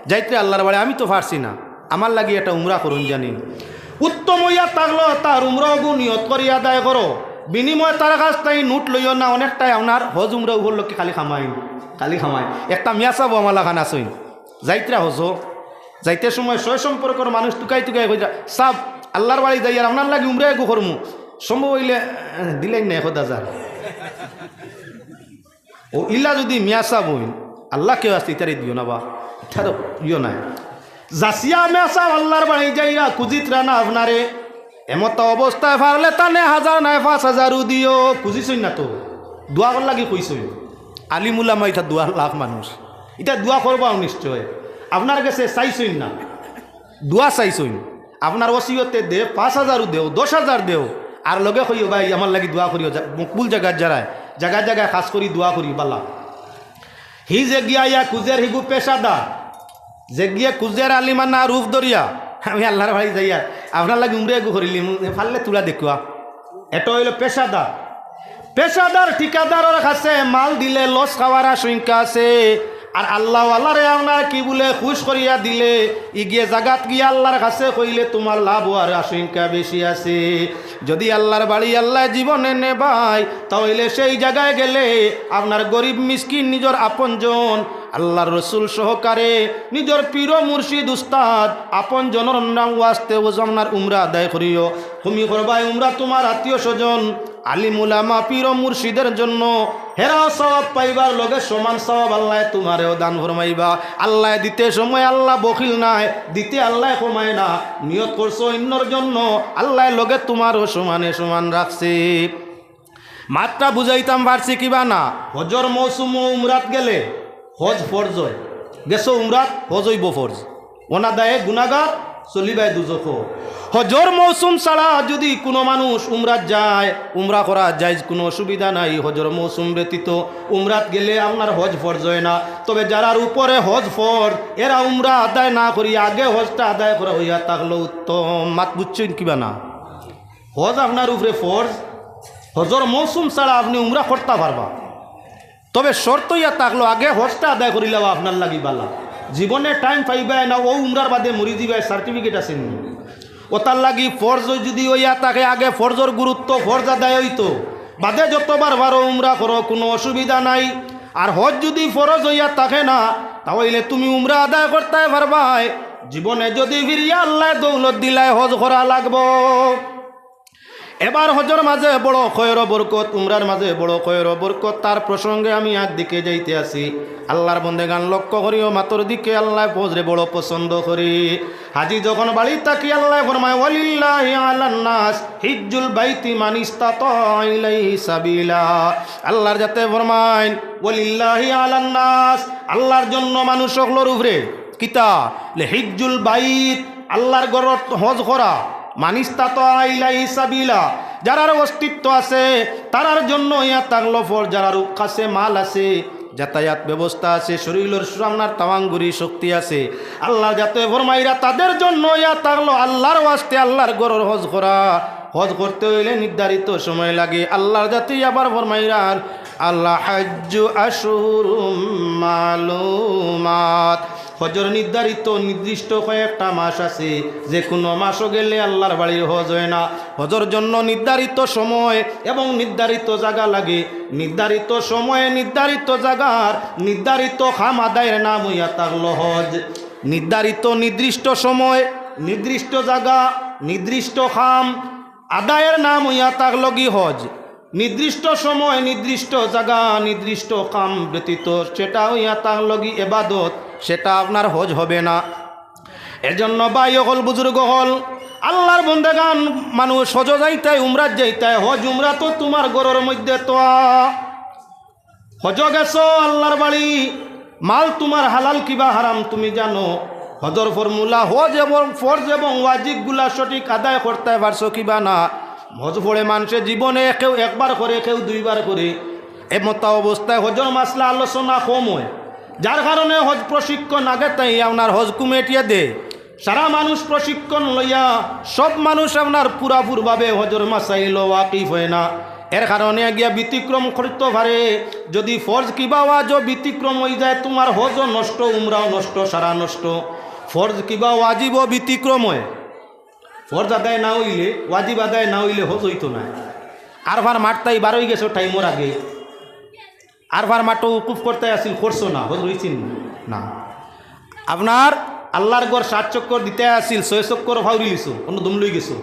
যাইতরে আল্লার বাড়ি, আমি তো পারছি না, আমার লাগি একটা উমরা করুন জানি।" উত্তম অইয়া থাকলো তার উমরা অগু নিয়ত করি আদায় করো। বিনিময়ে তার কাছ থাকি নোট লইও না, অনেকটায় আপনার হজ উমরা উপলক্ষে খালি খামাইন, খালি খামাইন। একটা মিয়া সাব আমার লাখান আছইন, যাইতরা হজো, যাইতে সময় সয় সম্পর্কর মানুষ তুকাই তুকাই কইরা, "সাব, আল্লার বাড়ি যাইয়ার আপনার লাগি উমরা এগু করমু, সম্ভব অইলে, আহ, দিলাইন না এক হাজার।" ও ইলা যুদি মিয়া সাব অইন, আল্লার কেউ আছে, ইতারে দিও না বা, ইতারে দিও না। যাচিয়া মিয়া সাব আল্লার বাড়ি যাইরা খুজিতরা না আপনারে, এমতা অবস্থায় পারলে তানে হাজার নায় পাঁচ হাজারও দিও, খুজিছইন না তো, দোয়া করার লাগি কইছইন। আলিম উলামা ইতা দোয়ার লাখ মানুষ, ইতা দোয়া করবাও নিশ্চয়, আপনার গেছে চাইছইন না। দোয়া চাইছইন, আপনার ওসিয়তে দে, পাঁচ হাজারও দেও, দশ হাজার দেও, আর লগে কইও, "ভাই, আমার লাগি দোয়া করিও, জা-, মকবুল জাগাত যারায়, জাগায় জাগায় খাছ করি দোয়া করিও, বালা।" হি যেগিয়ে আইয়া খুজের হিগু পেশাদার, যেগিয়ে খুজের আলিমানা রূপ ধরিয়া, "আমি আল্লার বাড়ি যাইয়ার, আপনার লাগি উমরা এগু করিলিমু, পারলে তুরা দেখুয়া।" এটা অইলো পেশাদার। পেশাদার ঠিকাদারর কাছে মাল দিলে লস খাওয়ার আশঙ্কা আছে। আর আল্লাওয়ালারে আপনার কিবুলে খুশ করিয়া দিলে, ইগিয়ে জাগাত গিয়া আল্লার কাছে কইলে তুমার লাভ অওয়ার আশঙ্কা বেশি আছে। যদি আল্লার বাড়ি আল্লায় জীবনে নেবায়, তা অইলে সেই জাগায় গেলে আপনার গরিব মিসকিন নিজর আপনজন, আল্লার রসুল সহকারে নিজর পীর মুর্শিদ উস্তাদ আপনজনর নাম ওয়াস্তে ওজমনার উমরা আদায় করিও। তুমি করবায় উমরা তুমার আত্মীয় স্বজন, আলিম উলামা, পীর মুর্শিদের জন্য, হেরাও সওয়াব পাইবার লগে সমান সওয়াব আল্লায় তুমারেও দান ফরমাইবা। আল্লায় দিতে সময় আল্লা বখিল নায়, দিতে আল্লায় কমায় না। নিয়ত করছো অইন্যর জন্য, আল্লায় লগে তুমারও সমানে সমান রাখছে। মাতটা বুঝাইতাম পারছি কিবা না? হজর মৌসুমো উমরাত গেলে হজ ফরজ অয়। গেছো উমরাত, হজ অইবো ফরজ। অনাদায়ে গুনাগার, চলিবায় দুজখো। হজর মৌসুম ছাড়া যুদি কুনু মানুষ উমরাত যায়, উমরা করা জায়েজ, কুনু অসুবিধা নাই। হজর মৌসুম ব্যতীত উমরাত গেলে আপনার হজ ফরজ অয় না। তবে যারার উপরে হজ ফরজ, এরা উমরা আদায় না করি আগে হজটা আদায় করা অইয়া থাকলো উত্তম। মাত বুঝছইন কিবা না? হজ আপনার উপরে ফরজ, হজর মৌসুম ছাড়া আপনে উমরা করতা পারবা। তবে শর্ত অইয়া থাকলো, আগে হজটা আদায় করিলাও আপনার লাগি বালা। জীবনে টাইম পাইবায় না, অউ উমরার বাদে মরি যিবায়, সার্টিফিকেট আছে নি? অতার লাগি ফরজ যুদি অইয়া থাকে, আগে ফরজর গুরুত্ব, ফরজ আদায় অইতো, বাদে যতবার পারো উমরা করো, কুনু অসুবিধা নাই। আর হজ যুদি ফরজ অইয়া থাকে না, তা অইলে তুমি উমরা আদায় করতায় পারবায়। জীবনে যুদি ফিরিয়া আল্লায় দৌলত দিলায়, হজ করা লাগবো। এবার হজর মাঝে বড় খয়র বরকত, উমরার মাঝে বড় খয়র বরকত, তার প্রসঙ্গে আমি আগ দিকে যাইতে আছি। আল্লার বন্দেগান লক্ষ্য করিও, মাতর দিকে আল্লায় ফজরে বড় পছন্দ করি। হাজি যখন বাড়ি থাকি আল্লায় ফরমায়, "ওয়ালিল্লাহি আলান নাস হিজ্জুল বাইতি মান ইস্তাতা ইলাইহি সাবিলা।" আল্লার জাতে ফরমাইন, "ওয়ালিল্লাহি আলান নাস", আল্লার জন্য মানুষ অকলর উপরে। কিতা? লে হিজ্জুল বাইত, আল্লার ঘরত হজ করা, মান ইস্তাতা ইলাইহি সাবিলা, যারার অস্তিত্ব আছে, তারার জন্য অইয়া থাকলো ফরজ, যারার কাছে মাল আছে, যাতায়াত ব্যবস্থা আছে, শরীলর সামনার তাওয়াঙ্গুরি শক্তি আছে, আল্লার জাতে ফরমাইরা তাদের জন্য অইয়া থাকলো আল্লার ওয়াস্তে আল্লার ঘরর হজ করা। হজ করতে অইলে নির্ধারিত সময় লাগে। আল্লার জাতে আবার ফরমাইরা, "আল হাজ্জু আশহুরুম মালুমাত।" হজর নির্ধারিত, নির্দিষ্ট কয়েকটা মাস আছে, যে কুনু মাসো গেলে আল্লার বাড়ির হজ অয় না। হজর জন্য নির্ধারিত সময় এবং নির্ধারিত জাগা লাগে। নির্ধারিত সময়ে নির্ধারিত জাগার নির্ধারিত কাম আদায়র নাম অইয়া থাকলো হজ। নির্ধারিত নির্দিষ্ট সময়, নির্দিষ্ট জাগা, নির্দিষ্ট কাম আদায়র নাম অইয়া থাকলো গি হজ। নির্দিষ্ট সময়, নির্দিষ্ট জাগা, নির্দিষ্ট কাম ব্যতীত সেটা অইয়া থাকলো গি এবাদত, সেটা আপনার হজ হবে না। এজন্য ভাই অকল, বুজুর্গ অকল, আল্লার বন্দেগান, মানুষ হজো যাইতায়, উমরাত যাইতায়, হজ উমরা তো তুমার ঘরর মধ্যে তো আ-, হজো গেছো আল্লার বাড়ি, মাল তুমার হালাল কিবা হারাম তুমি জানো। হজর ফর্মুলা, হজ এবং ফরজ এবং ওয়াজিবগুলা সঠিক আদায় করতায় পারছো কিবা না। হজ পড়ে মানষে জীবনে কেউ একবার করে, কেউ দুইবার করে। এমতা অবস্থায় হজর মাসলা আলোচনা কম অয়, যার কারণে হজ প্রশিক্ষণ আগে তাই আপনার হজ কমিটিয়ে দে। সারা মানুষ প্রশিক্ষণ লইয়া সব মানুষ আপনার পুরাপুরভাবে হজর মাসাইলো ওয়াকিফ অয় না। এর কারণে গিয়া ব্যতিক্রম করতে পারে। যদি ফরজ কিবা ওয়াজো ব্যতিক্রম অইযায়, তুমার হজও নষ্ট, উমরাও নষ্ট, সারা নষ্ট। ফরজ কিবা ওয়াজিবও ব্যতিক্রম অয়। ফরজ আদায় না অইলে, ওয়াজিব আদায় না অইলে হজ অইতো নায়। আরফার মাঠ তাই বারই গেছো টাইমর আগে। আরফার মাঠো উকুফ করতে আছিল, করছো না, হজ অইছে নি? না। আপনার আল্লার ঘর সাত চক্কর দিতে আছিল, ছয় চক্কর ফাউরি লিছো, অন্য দম লই গেছো।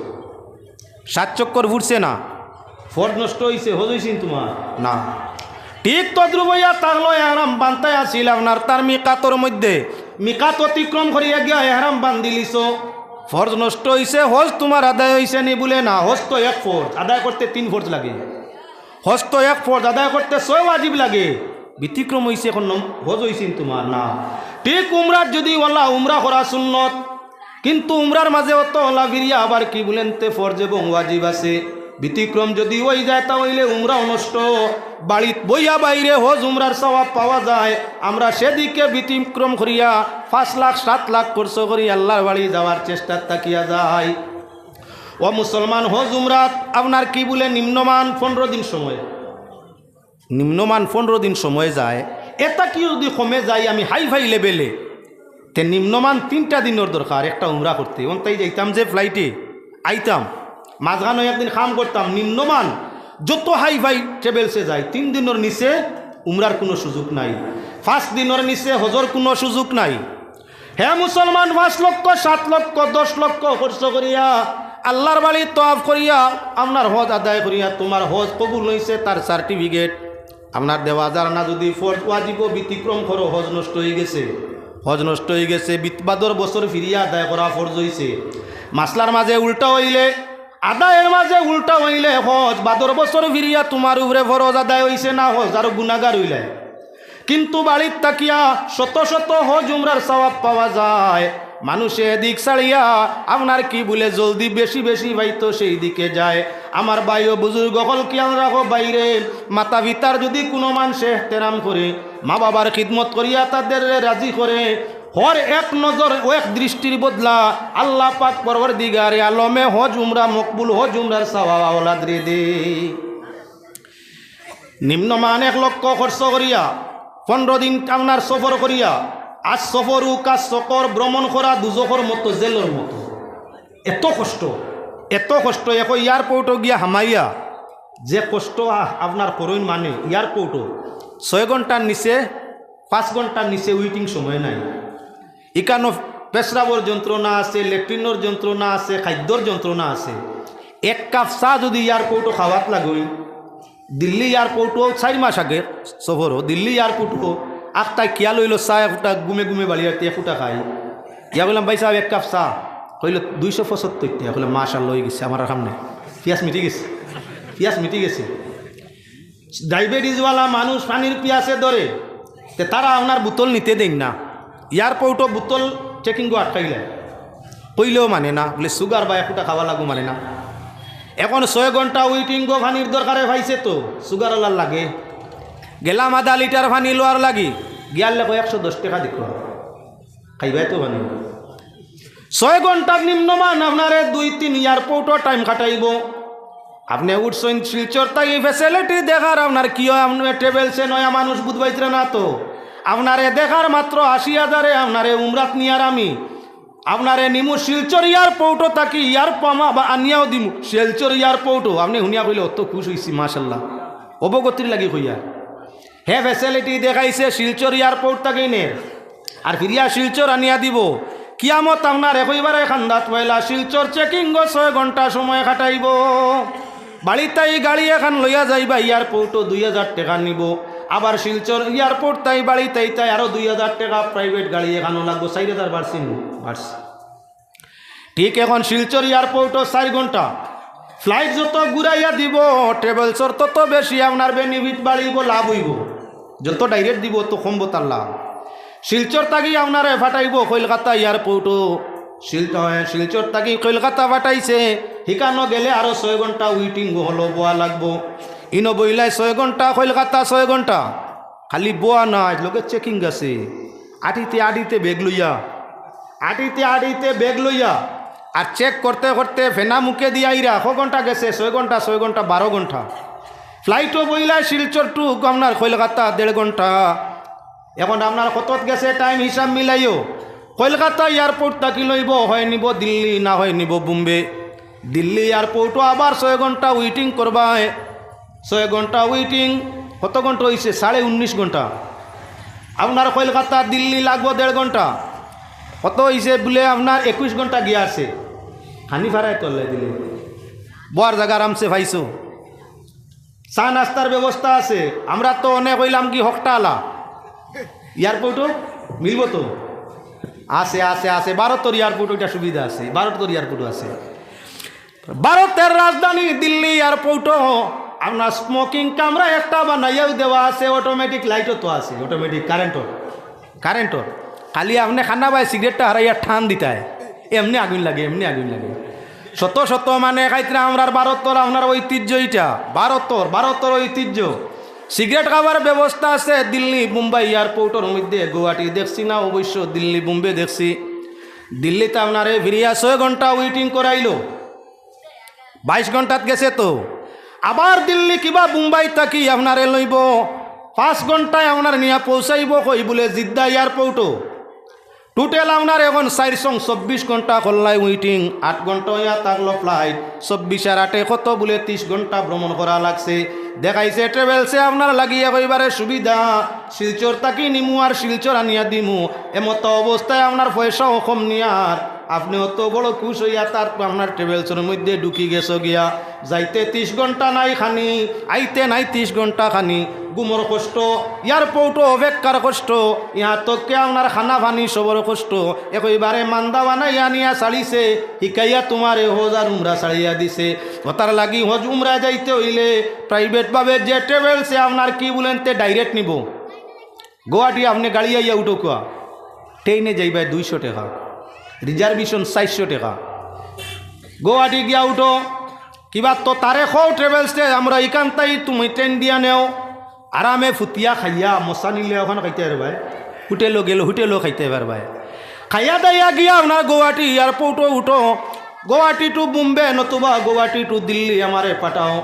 সাত চক্কর ফুরছে না। ফরজ নষ্ট অইছে, হজ অইছে নি তুমার? না। ঠিক তদ্রুপ অইয়া থাকলো, এহরাম বানতে আছিল আপনার তার মিকাতর মধ্যে, মিকাত অতিক্রম করিয়া গিয়া এহরাম বান্দি লিছো, ফরজ নষ্ট অইছে, হজ তুমার আদায় অইছে নি? বুলে না, হজ তো এক ফরজ, আদায় করতে তিন ফরজ লাগে। হজ তো এক ফরজ, আদায় করতে ছয় ওয়াজিব লাগে। ব্যতিক্রম অইছে, এখন নম-, হজ অইছে নি তুমার? না। ঠিক উমরাত যদি ওলা উমরা করা সুন্নত, কিন্তু উমরার মাঝে অত অলা ফিরিয়া আবার কিবুলেন্তে ফরজ এবং ওয়াজিব আছে। ব্যতিক্রম যদি অই যায়, তা অইলে উমরাও নষ্ট। বাড়িত বইয়া বাইরে হজ উমরার সওয়াব পাওয়া যায়, আমরা সেদিকে ব্যতিক্রম করিয়া পাঁচ লাখ সাত লাখ খরচ করি আল্লার বাড়ি যাওয়ার চেষ্টাত থাকিয়া যাই। ও মুসলমান, হজ উমরাত আপনার কিবুলে নিম্নমান পনরো দিন সময়, নিম্নমান পনরো দিন সময় যায়। এতা কি যদি কমে যায় আমি হাই ফাই লেভেলে, তে নিম্নমান তিনটা দিনর দরকার একটা উমরা করতে। অন্তাই যাইতাম যে ফ্লাইটে, আইতাম, মাঝখানো একদিন কাম করতাম, নিম্নমান যত হাই ফাই ট্রাভেলসে যায়, তিন দিনর নিচে উমরার কুনু সুযোগ নাই, পাঁচ দিনর নিচে হজর কুনু সুযোগ নাই। হে মুসলমান, পাঁচ লক্ষ, সাত লক্ষ, দশ লক্ষ খরচ করিয়া, আল্লার বাড়ি তওয়াফ করিয়া, আপনার হজ আদায় করিয়া, তুমার হজ কবুল অইছে, তার সার্টিফিকেট আপনার দেওয়া যার না। যদি ফরজ ওয়াজিব ব্যতিক্রম করো, হজ নষ্ট অই গেছে, হজ নষ্ট অই গেছে। বিত-, বাদর বছর ফিরিয়া আদায় করা ফরজ অইছে। মাসলার মাঝে উল্টা অইলে, আদায়ের মাঝে উল্টা অইলে হজ বাদর বছর ফিরিয়া তুমার উপরে ফরজ আদায় অইছে না, হজ আরো গুনাগার অইলে। কিন্তু বাড়িত থাকিয়া শত শত হজ উমরার সওয়াব পাওয়া যায়। মানুষে এদিক ছাড়িয়া আপনার কিবুলে জলদি বেশি বেশি পাইতো সেই দিকে যায়। আমার ভাই ও বুজুর্গ অকল, খিয়াল রাখো, বাইরে মাতা পিতার যদি কুনু মানষে এহতেরাম করে, মা বাবার খিদমত করিয়া তাদেররে রাজি করে, হর এক নজর ও এক দৃষ্টির বদলা আল্লাহ পাক পরওয়ারদিগারে আলমে হজ উমরা মকবুল, হজ উমরার সওয়াব আওলাদরে দে। নিম্নমান এক লক্ষ খরচ করিয়া, পনরো দিন আপনার সফর করিয়া, আজ সফর উক, আজ সকর, ভ্রমণ করা দুজখর মতো, জেলর মতো। এত কষ্ট, এত কষ্ট। এখন এয়ারপোর্টো গিয়া হামাইয়া যে কষ্ট আ-, আপনার করইন, মানে এয়ারপোর্টো ছয় ঘন্টার নিচে, পাঁচ ঘন্টার নিচে ওয়েটিং সময় নাই। ইকানো পেশরাবর যন্ত্রণা আছে, লেট্রিনর যন্ত্রণা আছে, খাদ্যর যন্ত্রণা আছে। এক কাপ চা যদি এয়ারপোর্টো খাওয়াত লাগই, দিল্লি এয়ারপোর্টো চাইর মাস আগে সফরও, দিল্লি এয়ারপোর্টো আখতায় খিয়াল অইলো চা এখুটা ঘুমে ঘুমে বাড়ি আইতে এখুটা খাই। ইয়া কইলাম, "ভাই সাহেব, এক কাপ চা।" কইলো, "দুইশো পঁচাত্তর টেকা।" কইলাম, "মাশাআল্লাহ, অই গেছে, আমার আলহামদুলিল্লাহ, পিয়াস মিটি গেছে, পিয়াস মিটি গেছে।" ডায়াবেটিসওয়ালা মানুষ পানির পিয়াসে ধরে, তে তারা আপনার বোতল নিতে দেইন না। এয়ারপোর্টো বোতল চেকিংও আটকাইলে, কইলেও মানে না, বলে সুগার বা এখুটা খাওয়া লাগবো মানে না। এখন ছয় ঘন্টা ওয়েটিং গো, পানির দরকারে পাইছে তো, সুগার আলার লাগে। গেলাম আধা লিটার পানি লওয়ার লাগি, গিয়ার লেখো একশো দশ টেকা দিক, খাইবায় তো পানি। ছয় ঘন্টার নিম্নমান আপনারে দুই তিন এয়ারপোর্টো টাইম কাটাইবো। আপনে উঠছইন শিলচর থাকি, ফ্যাসিলিটি দেখার আপনার কি অয়? আপনে ট্রাভেলসে নয়া মানুষ বুঝবাইতরা না তো। আপনারে দেখার মাত্র আশি হাজারে আপনারে উমরাত নিয়ার আমি। আপনারে নিমু শিলচর এয়ারপোর্টো থাকি, এয়ারপো-, আমা-, বা আনিয়াও দিমু শিলচর এয়ারপোর্টো। আপনে হুনিয়া কইলে অত খুশ অইছি, মাশাআল্লাহ। অবগতির লাগি কইয়া। হে ফ্যাসিলিটি দেখাইছে শিলচর এয়ারপোর্ট থাকি নের। আর ফিরিয়া শিলচর আনিয়া দিবো। কিয়ামত আপনার একইবারে খান্দাত পয়লা, শিলচর চেকিংও ছয় ঘন্টা সময় কাটাইবো। বাড়িত থাকি গাড়ি এখান লইয়া যাইবা এয়ারপোর্টো দুই হাজার টেকা নিবো। আবার শিলচর এয়ারপোর্ট থাকি বাড়িত আইতায় আরো দুই হাজার টেকা, প্রাইভেট গাড়ি এখানো লাগবো, চাইর হাজার বাড়ছে নি? বাড়ছে। ঠিক এখন শিলচর এয়ারপোর্টো চাইর ঘন্টা। ফ্লাইট যত ঘুরাইয়া দিবো, ট্রাভেলসর তত বেশি আপনার বেনিফিট বাড়িবো, লাভ অইবো। যত ডাইরেক্ট দিবো, অত কমবো তার লাভ। শিলচর থাকি আপনারে ফাটাইবো কলকাতা এয়ারপোর্টো। শিল-, শিলচর থাকি কলকাতা ফাটাইছে, হিকানো গেলে আরো ছয় ঘন্টা ওয়েটিং হলো, বওয়া লাগবো। ইনো বইলায় ছয় ঘন্টা, কলকাতা ছয় ঘন্টা। খালি বওয়া নায়, লগে চেকিং আছে। আটিতে আটিতে ব্যাগ লইয়া, আটিতে আটিতে ব্যাগ লইয়া, আর চেক করতে করতে ফেনা মুখে দিয়া আইরা, ক ঘন্টা গেছে? ছয় ঘন্টা, ছয় ঘন্টা, বারো ঘন্টা। ফ্লাইটও বইলায় শিলচর টু আপনার কলকাতা দেড় ঘন্টা। এখন আপনার কতত গেছে টাইম হিসাব মিলাইও। কলকাতা এয়ারপোর্ট থাকি লইবো, হয় নিবো দিল্লি, না হয় নিবো বোম্বে। দিল্লি এয়ারপোর্টও আবার ছয় ঘন্টা ওয়েটিং করবায়। ছয় ঘন্টা ওয়েটিং, কত ঘন্টা অইছে? সাড়ে উনিশ ঘন্টা। আপনার কলকাতা দিল্লি লাগবো দেড় ঘন্টা। কত অইছে? বুলে আপনার একুশ ঘন্টা গিয়া আছে। খানি ফারায় তো আল্লায় দিলে। বওয়ার জাগা আরামসে পাইছো। চা নাস্তার ব্যবস্থা আছে। আমরা তো অনেক অইলাম কি হকটালা। এয়ারপোর্টও মিলবো তো? আছে, আছে, আছে। ভারতর এয়ারপোর্ট ওইটা সুবিধা আছে। ভারতর এয়ারপোর্টও আছে। ভারতর রাজধানী দিল্লি এয়ারপোর্টও আপনার স্মোকিং কামরা একটা বানাইয়াও দেওয়া আছে, অটোমেটিক লাইটও তো আছে, অটোমেটিক কারেন্টর, কারেন্টর। খালি আপনে খানা বায় সিগারেটটা হারাইয়া টান দিতায়। এমনে আগুন লাগে, এমনে আগুন লাগে। শত শত মানে খাইতরা আমরার ভারতর আপনার ঐতিহ্য ইটা, ভারতর, ভারতর ঐতিহ্য। সিগারেট খাবার ব্যবস্থা আছে দিল্লি, বোম্বাই এয়ারপোর্টর মধ্যে, গুয়াহাটি দেখছি না অবশ্য, দিল্লি, বোম্বে দেখছি। দিল্লিত আপনারে ফিরিয়া ছয় ঘন্টা ওয়েটিং করাইলো, বাইশ ঘন্টাত গেছে তো। আবার দিল্লি কিবা বোম্বাই থাকি আপনারে লইবো, পাঁচ ঘন্টায় আপনার নিয়া পৌঁছাইবো কই বুলে জিদ্দা এয়ারপোর্টো। টোটাল আপনার এখন চাইর সং চব্বিশ ঘন্টা করলাই ওয়েটিং, আট ঘন্টা অইয়া থাকলো ফ্লাইট, চব্বিশ আর আটে কত বুলে ত্রিশ ঘন্টা ভ্রমণ করা লাগছে। দেখাইছে ট্রাভেলসে আপনার লাগি একেবারে সুবিধা, শিলচর থাকি নিমু আর শিলচর আনিয়া দিমু, এমতো অবস্থায় আপনার পয়সাও কম নিয়ার, আপনে অত বড় খুশ অইয়া তার আপনার ট্রাভেলসর মধ্যে ঢুকি গেছো গিয়া। যাইতে ত্রিশ ঘন্টা নাই খানি, আইতে নাই ত্রিশ ঘন্টা খানি, ঘুমর কষ্ট, এয়ারপোর্টো অপেক্ষার কষ্ট, ইয়া তককে আপনার খানা পানি সবর কষ্ট, একেবারে মান্দা বানাইয়া নিয়া ছাড়িছে, হিকাইয়া তুমারে হজ আর উমরা ছাড়িয়া দিছে। অতার লাগি হজ উমরা যাইতে অইলে প্রাইভেট ভাবে যে ট্রাভেলসে আপনার কি বুলেন তে ডাইরেক্ট নিবো। গুয়াহাটি আপনে গাড়ি আইয়া উঠো কুয়া, ট্রেনে যাইবায় দুইশো টেকা, রিজার্ভেশন চাইরশো টেকা। গুয়াহাটি গিয়া উঠো, কিবা তো তারে কও ট্রাভেলসে, আমরা ইখান তাই তুমি ট্রেন দিয়া নেও, আরামে ফুতিয়া খাইয়া মশা নিলে ওখান খাইতে পারবায়, হোটেলো গেলে হোটেলো খাইতে পারবায়। খাইয়া দাইয়া গিয়া আপনার গুয়াহাটি এয়ারপোর্টো উঠো, গুয়াহাটি টু বোম্বে নতুবা গুয়াহাটি টু দিল্লি আমারে পাঠাও।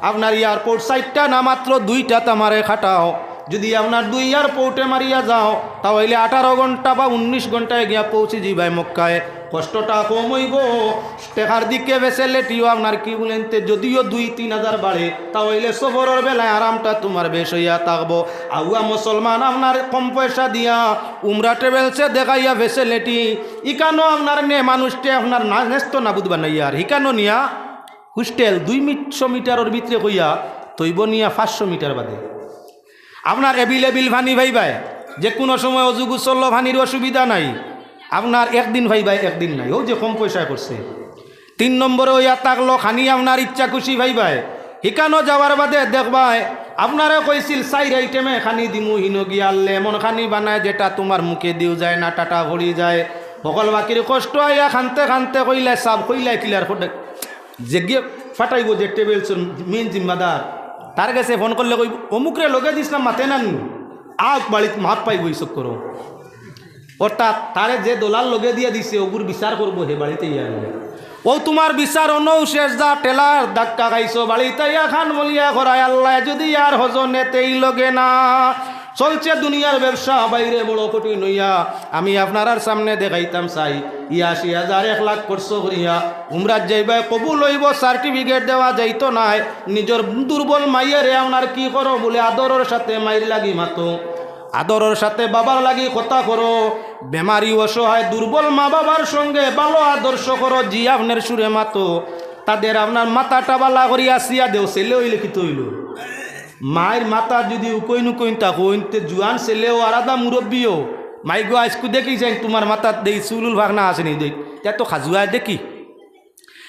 আপনার এয়ারপোর্ট চাইরটা না মাত্র দুইটাত আমারে খাটাও। যদি আপনার দুই এয়ারপোর্টে মারিয়া যাও, তা অইলে আঠারো ঘন্টা বা উনিশ ঘন্টায় গিয়া পৌঁছি যিবায় মক্কায়। কষ্টটা কম অইবো, টেকার দিকে ফেসিলিটিও আপনার কি বুলেন তে যদিও দুই তিন হাজার বাড়ে, তা অইলে সফরর বেলায় আরামটা তুমার বেশ অইয়া থাকবো। আউয়া মুসলমান আপনার কম পয়সা দিয়া উমরা ট্রাভেলসে দেখাইয়া ফেসিলিটি, ইখানো আপনার নে মানুষটে আপনার না, নেস্ত নাবুদ বানাইয়ার, হিকানো নিয়া হোস্টেল দুইশো মিটারর ভিতরে কইয়া তইব নিয়া পাঁচশো মিটার বাদে। আপনার অ্যাভেলেবল পানি পাইবায়, যে কুনু সময় অজু গোসল পানির অসুবিধা নাই। আপনার একদিন পাইবায়, একদিন নাই, অউ যে কম পয়সায় করছে। তিন নম্বরে অইয়া থাকলো খানি আপনার ইচ্ছা খুশি পাইবায়। হিকানো যাওয়ার বাদে দেখবায়, আপনারে কইছিল চাইর আইটেমে খানি দিমু, হিনো গিয়া লেমন খানি বানায়, যেটা তুমার মুখে দিও যায় না, টাটা পড়ি যায়। হকল বাকির কষ্ট আইয়া খানতে খানতে কইলায়, সাব কইলায়, কিলার খোটে যে গিয়ে ফাটাইবো যে ট্রাভেলসর মেইন জিম্মাদার, তার গেছে ফোন করলে কইবো, "অমুকরে লগে দিছলাম, মাতে না নি, আউক বাড়িত মাত পাইবো ই চক্করো।" অর্থাৎ তারে যে দলাল লগে দিয়া দিছে, অগুর বিচার করবো হে বাড়িত আইয়া। অউ তুমার বিচার অনউ শেষ, যা ঠেলার ধাক্কা খাইছো, বাড়িত আইয়া খান বলিয়া করায়, "আল্লায় যুদি আর হজো নেতে ই লগে না।" চলছে দুনিয়ার ব্যবসা বাইরে বড় কঠিন অইয়া। আমি আপনারার সামনে দেখাইতাম চাই, ই আশি হাজার এক লাখ খরচ করিয়া উমরাত যাইবায়, কবুল অইবো, সার্টিফিকেট দেওয়া যাইতো নায়। নিজর দুর্বল মাইয়ারে আপনার কি করো বুলে আদরর সাথে মাইর লাগি মাতো, আদরর সাথে বাবার লাগি কথা করো। বেমারি অসহায় দুর্বল মা বাবার সঙ্গে ভালো আদর্শ করো, জি আপনার সুরে মাতো। তাদের আপনার মাথাটা বালা করি আসিয়া দেও, ছেলে অইলে কিতা অইলো? মাইর মাথাত যুদি উকইন উকইন থাকইন, তে জুয়ান ছেলেও আর আধা মুরব্বিও, "মাই গো, আইজকু দেখি যাইন তুমার মাথাত দেই চুল উল ফাকনা আছে নি দেই, তে তো খাজুয়ায় দেখি।"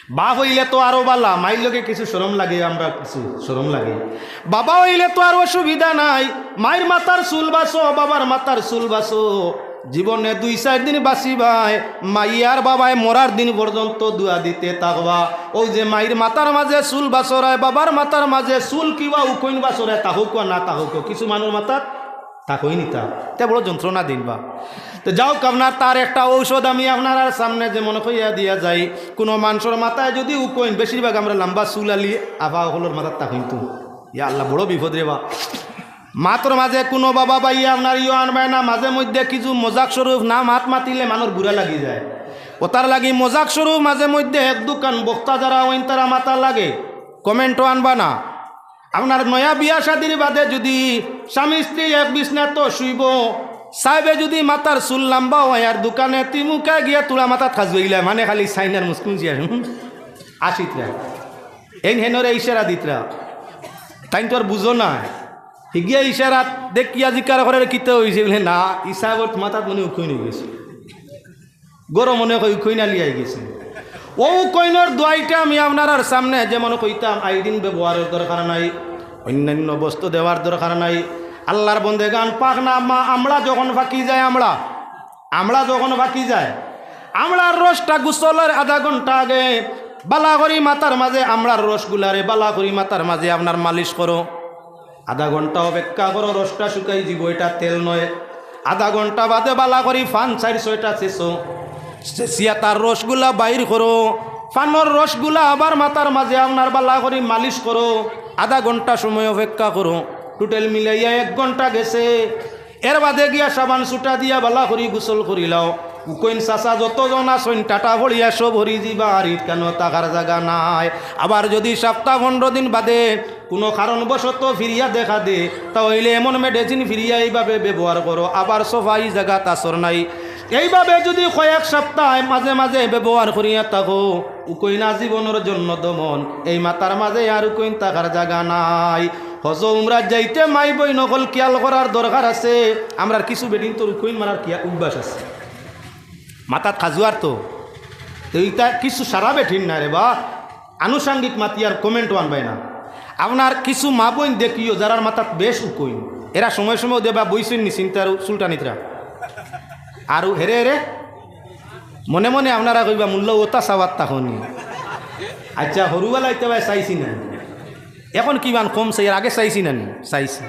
বাপ অইলে তো আরো বালা, মাইর লগে কিছু শরম লাগে, আমরা কিছু শরম লাগে। বাবা অইলে তো আর অসুবিধা নাই, মাইর মাথার চুল বাঁচো, বাবার মাথার চুল বাঁচো। জীবনে দুই চাইর দিন বাঁচিবায়, মাইয়ার বাবায় মরার দিন পর্যন্ত দোয়া দিতে থাকবা। অউ যে মাইর মাথার মাঝে চুল বাছরায়, বাবার মাথার মাঝে চুল কিবা উকইন বাছরায়, থাকউক না থাকউক, কিছু মানুষ মাথাত থাকইন ইতা, তে বড় যন্ত্রণা দিন বা। তো যাউক, আপনার তার একটা ঔষধ আমি আপনারার সামনে যেমন কইয়া দিয়া যাই, কুনু মানষর মাথায় যুদি উকইন, বেশিরভাগ আমরা লাম্বা চুল আলি আফা অকলর মাথাত থাকইন তো, ইয়া আল্লাহ, বড় বিপদ রে বা। মাতর মাঝে কুনু বাবা ভাইয়ে আপনার ইয়ো আনবায় না, মাঝে মধ্যে কিছু মজাক স্বরূপ না মাত মাতিলে মানুর বুরা লাগি যায়। অতার লাগি মজাক স্বরূপ মাঝে মধ্যে এক দুইখান বক্তা যারা অইন তারা মাতা লাগে, কমেন্টও আনবা না। আপনার নয়া বিয়া শাদির বাদে যুদি স্বামী স্ত্রী এক বিছনাত শুইবো, সাহেবে যুদি মাথার চুল লাম্বা অয় আর দুইখানে তিমুকা গিয়া তুলা মাথাত খাজুয়াইলা, মানে খালি চাইন আর মুচকি মুচকি আসিতরা। এইন হেনরে ইশারা দিতরা। তাইন তো আর বুঝো না। হিগিয়া ইশারাত দেখিয়া জিকার করের কিতা অইছে বুলে, "না, ই সাহেবর মাথাত মনে উকইন অইগেছে।" গরম মনে কয় উকইন আলি আইগেছে। অউ উকইনর দোয়াইটা আমি আপনারার সামনে যেমন কইতাম, আইডিন ব্যবহারর দরকার নাই, অন্যান্য বস্তু দেওয়ার দরকার নাই। আল্লার বন্দেগান, পাকনা মা আমড়া যখন ফাকি যায়, আমড়া, আমড়া যখন ফাকি যায়, আমড়ার রসটা গোসলর আধা ঘন্টা আগে বালা করি মাথার মাঝে, আমড়ার রসগুলারে বালা করি মাথার মাঝে আপনার মালিশ করো। আধা ঘন্টা অপেক্ষা করো, রসটা শুকাই যিবো, ইটা তেল নয়। আধা ঘন্টা বাদে বালা করি ফান চাইর ছয়টা ছেছো, ছেছিয়া তার রসগুলা বাইর করো। ফানর রসগুলা আবার মাথার মাঝে আপনার বালা করি মালিশ করো। আধা ঘন্টা সময় অপেক্ষা করো, টোটাল মিলাইয়া এক ঘন্টা গেছে। এর বাদে গিয়া সাবান ছুটা দিয়া বালা করি গোসল করিলাও। উকইন চাচা যতজন আছইন টাটা পড়িয়া সব হরি যিবা, আর ইকানো থাকার জাগা নাই। আবার যদি সপ্তাহ পনেরো দিন বাদে কুনু কারণবশত ফিরিয়া দেখা দে, তা অইলে এমন মেডিসিন ফিরিয়া এইভাবে ব্যবহার করো, আবার সফাই জাগাত আছর নাই। এইভাবে যদি কয়েক সপ্তাহ মাঝে মাঝে ব্যবহার করিয়া থাকো, উকইন আজীবনর জন্য দমন, এই মাথার মাঝে আর উকইন থাকার জাগা নাই। হজ উমরাত যাইতে মাই বইন অকল খিয়াল করার দরকার আছে। আমরার কিছু বেটিন্তর উকইন মারার কিয়া অভ্যাস আছে, মাথাত খাজুয়ার তো। তো ইতা কিছু সারা বেটিন না রে বা, আনুষঙ্গিক মাতিয়ার comment আনবায় না। আপনার কিছু মা বইন দেখিও যারার মাথাত বেশ উকইন, এরা সময় সময় দেবা বইছইন নি চিন্তার চুলটানিতরা। আর হেরে হেরে মনে মনে আপনারা কইবা, "মুল্লা ওতা সাওয়াত তাহনি।" আচ্ছা, হরুবালা ইতা ভাই চাইছি না। এখন কিবান কম চাই, আর আগে চাইছি না নি? চাইছি।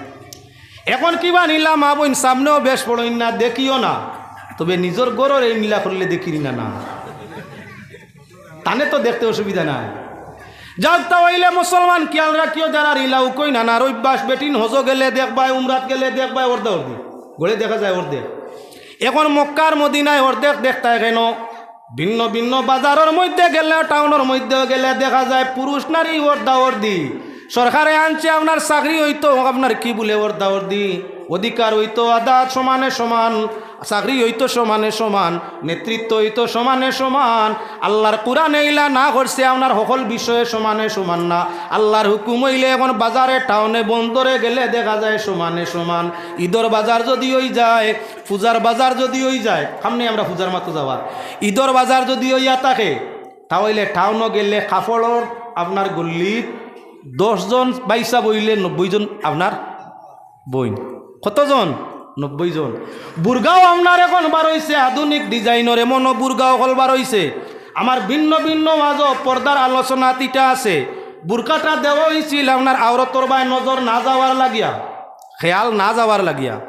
এখন কিবান ইলা মা বইন সামনেও বেশ পড়ইন না, দেখিও না। তবে নিজর ঘরর এই মিলা করলে দেখিরি না, না। তানে তো দেখতে অসুবিধা নাই। যাক, তা অইলে মুসলমান খিয়াল রাখিও, যারার ইলা উকইন আনার অভ্যাস, বেটিন হজ গেলে দেখবায়, উমরাত গেলে দেখবায়, অর্ধা অর্ধি। গড়ে দেখা যায় অর্ধেক। এখন মক্কার মদিনায় অর্ধেক দেখতায় কেন? ভিন্ন ভিন্ন বাজারর মধ্যে গেলে, টাউনর মধ্যে গেলে দেখা যায় পুরুষ নারী অর্ধা অর্ধি। সরকারে আনছে আপনার চাকরি অইতো, আপনার কি বলে অর্ধা অর্ধি? অধিকার অইতো আদাত সমানে সমান, চাকরি অইতো সমানে সমান, নেতৃত্ব অইতো সমানে সমান। আল্লাহর কোরআনে ইলা না করছে আপনার হকল বিষয়ে সমানে সমান না। আল্লাহর হুকুম অইলে এখন বাজারে, টাউনে, বন্দরে গেলে দেখা যায় সমানে সমান। ঈদর বাজার যদি অই যায়, পূজার বাজার যদি অই যায়, সামনে আমরা পূজার মাতো যাওয়ার, ঈদর বাজার যদি অইয়া থাকে, তা অইলে টাউনো গেলে কাপড়র আপনার গল্লিত দশ জন বাইসা বইলে নব্বই জন আপনার বইন। কতজন? নব্বই জন। বুর্গাও আপনার এখন বার অইছে আধুনিক ডিজাইনর, এমনও বুর্গা অকল বার অইছে। আমার ভিন্ন ভিন্ন ওয়াজো পর্দার আলোচনা তিটা আছে। বুর্কাটা দেওয়া অইছিল আপনার আওরতর বায় নজর না যাওয়ার লাগিয়া, খেয়াল না যাওয়ার লাগিয়া।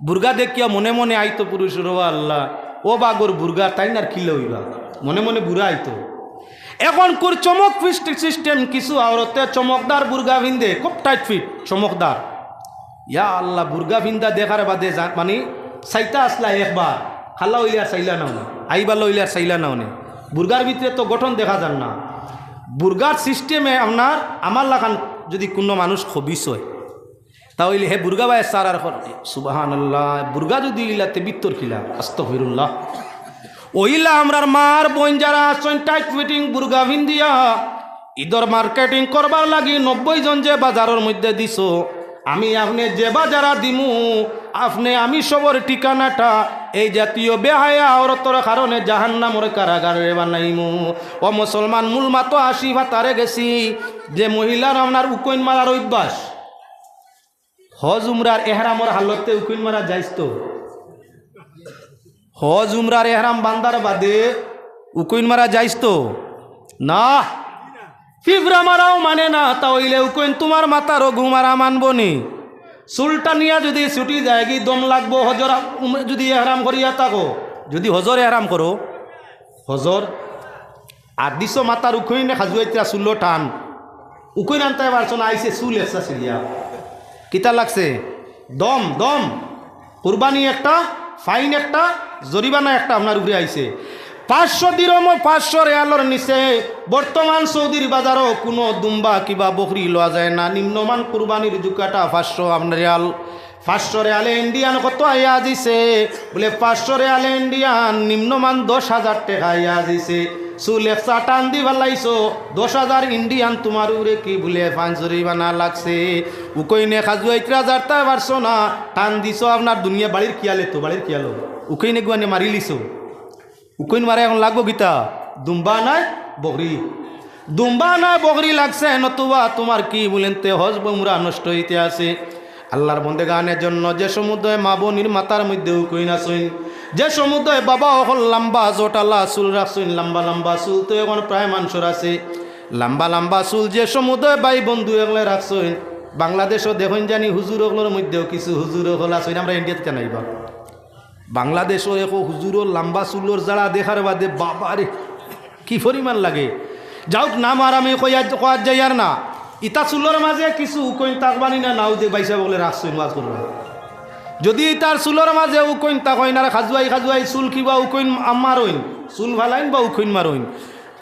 বুর্গা দেখিয়া মনে মনে আইতো পুরুষ, "ও আল্লাহ, ও বাগর বুর্গা, তাইন আর কিলা অইবা?" মনে মনে বুড়া আইতো। এখন কুর চমক ফিস্ট সিস্টেম, কিছু আওরতে চমকদার বুর্গা ফিন্দে, খুব টাইট ফিট, চমকদার। ইয়া আল্লাহ, বুর্গা ফিন্দা দেখার বাদে যা-, মানে, চাইতা আসলা একবার, খালা অইলে আর চাইলা না অনে, আইবালা অইলে আর চাইলা না অনে। বুর্গার ভিতরে তো গঠন দেখা যার না। বুর্গার সিস্টেমে আপনার আমার লাখান যদি কুনু মানুষ খবিস অয়, তা অইলে হে বুর্গা বায় সার আর কর-, সুবহানাল্লাহ, বুর্গা যদি ইলাতে ভিতর কিলা, আস্তাগফিরুল্লাহ। অইলা আমরার মার বইন যারা আছইন টাইট ফিটিং বুর্গা ফিন্দিয়া, ঈদর মার্কেটিং করবার লাগি নব্বই জন যে বাজারর মধ্যে দিছো, আমি আপনে যে বাজারা দিমু, আপনে আমি সবর ঠিকানাটা এই জাতীয় বেহায়া আওরতর কারণে জাহান্নামর কারাগারে বানাইমু। ও মুসলমান, মূল মাতো আসি ফাতারে গেছি, যে মহিলার আপনার উকইন মারার অভ্যাস, হজ উমরার এহরামর হালতে উকইন মারা জাইজ তো? হজ উমরার এহরাম বান্দার বাদে উকইন মারা জাইজ তো? না। ফিফরা মারাও মানে না, তা অইলে উকইন তুমার মাথারও ঘুম আর আমান বনি। চুলটা নিয়া যদি ছুটি যায়গি, দম লাগবো। হজর আ-, উম, যদি এহরাম করিয়া থাকো, যদি হজর এহরাম করো, হজর আর দিছো মাথার উকইনে খাজুয়াইতরা চুলো টান। উকইন আনতায় পারছো না, আইছে চুল একসা ছিড়িয়া। কিতা লাগছে? দম, দম। কুরবানি একটা, ফাইন একটা, জরিমানা একটা আপনার উপরে আইছে। পাঁচশো দিরহম, পাঁচশো রিয়ালর নিচে বর্তমান সৌদির বাজারো কুনু দুম্বা কিবা বকরি লওয়া যায় না। নিম্নমান কুরবানির জুকাটা পাঁচশো আপনার রিয়াল। পাঁচশো রিয়ালে ইন্ডিয়ান কত আইয়া দিছে? বুলে, পাঁচশো রিয়ালে ইন্ডিয়ান নিম্নমান দশ হাজার টেকা আইয়া দিছে। চুল একসা টান দি ফালাইছো, দশ হাজার ইন্ডিয়ান তুমার উপরে কি বুলে ফাইন জরিমানা লাগছে। উকইনে খাজুয়াইতরা জারতায় পারছো না, টান দিছো আপনার দুনিয়া বাড়ির খিয়ালে তো, বাড়ির খিয়ালো। উকইনে গুয়ানে মারিলিছো। উকইন মারা এখন লাগবো কিতা? দুম্বা নায় বকরি। দুম্বা নায় বকরি লাগছে, নতুবা তুমার কি বুলেনতে হজ বা উমরা নষ্ট অইতে আছে। আল্লাহর বন্দেগানের জন্য যে সমুদয় মা বইনর মাথার মধ্যে উকইন আছইন, যে সমুদয় বাবা অকল লম্বা জটালা চুল রাখছইন, লম্বা লম্বা চুল তো এখন প্রায় মানষর আছে, লম্বা লম্বা চুল যে সমুদয় ভাই বন্ধু অকলে রাখছইন, বাংলাদেশো দেখইন জানি হুজুর অকলর মধ্যেও কিছু হুজুর অকল আছইন, আমরা ইন্ডিয়াত জানাইবা। বাংলাদেশো এক হুজুরর লম্বা চুলর জাড়া দেখার বাদে বাবারে কি পরিমাণ লাগে। যাউক, নাম আর আমি কইয়া, কওয়াত যাইয়ার না। ইতা চুলর মাঝে কিছু উকইন থাকবানি না, নাও যে ভাইসাব অকলে রাখছইন ওয়াজ করবা। যদি ইতার চুলর মাঝে উকইন থাকইন আর খাজুয়াই খাজুয়াই চুল কিবা উকইন মারইন, চুল ফালাইন বা উকইন মারইন,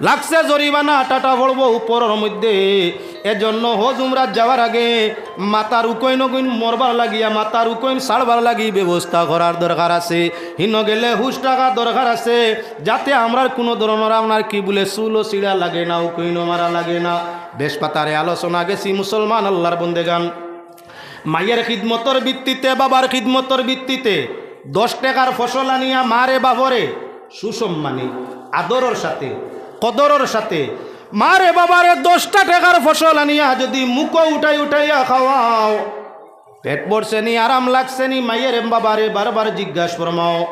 লাগছে জরিমানা, টাটা পড়বো উপরর মধ্যে। এজন্য হজ উমরাত যাওয়ার আগে মাথার উকইন উকইন মরবার লাগিয়া, মাথার উকইন ছাড়বার লাগি ব্যবস্থা করার দরকার আছে। হিনো গেলে হুশ রাখার দরকার আছে, যাতে আমরার কুনু ধরনর আপনার কি বুলে চুলও ছিড়া লাগে না, উকইনও মারা লাগে না। বেশ পাতারে আলোচনা গেছি মুসলমান আল্লার বন্দেগান। মাইয়ের খিদমতর ভিত্তিতে, বাবার খিদমতর ভিত্তিতে দশ টেকার ফসল আনিয়া মারে বাবারে সুসম্মানে, আদরর সাথে, কদরর সাথে মারে বাবারে দশটা টেকার ফসল আনিয়া যদি মুখো উঠাই উঠাইয়া খাওয়াও, পেট ভরছে নি, আরাম লাগছে নি, মাইয়ের বাবারে বারবার জিজ্ঞাস ফরমাও।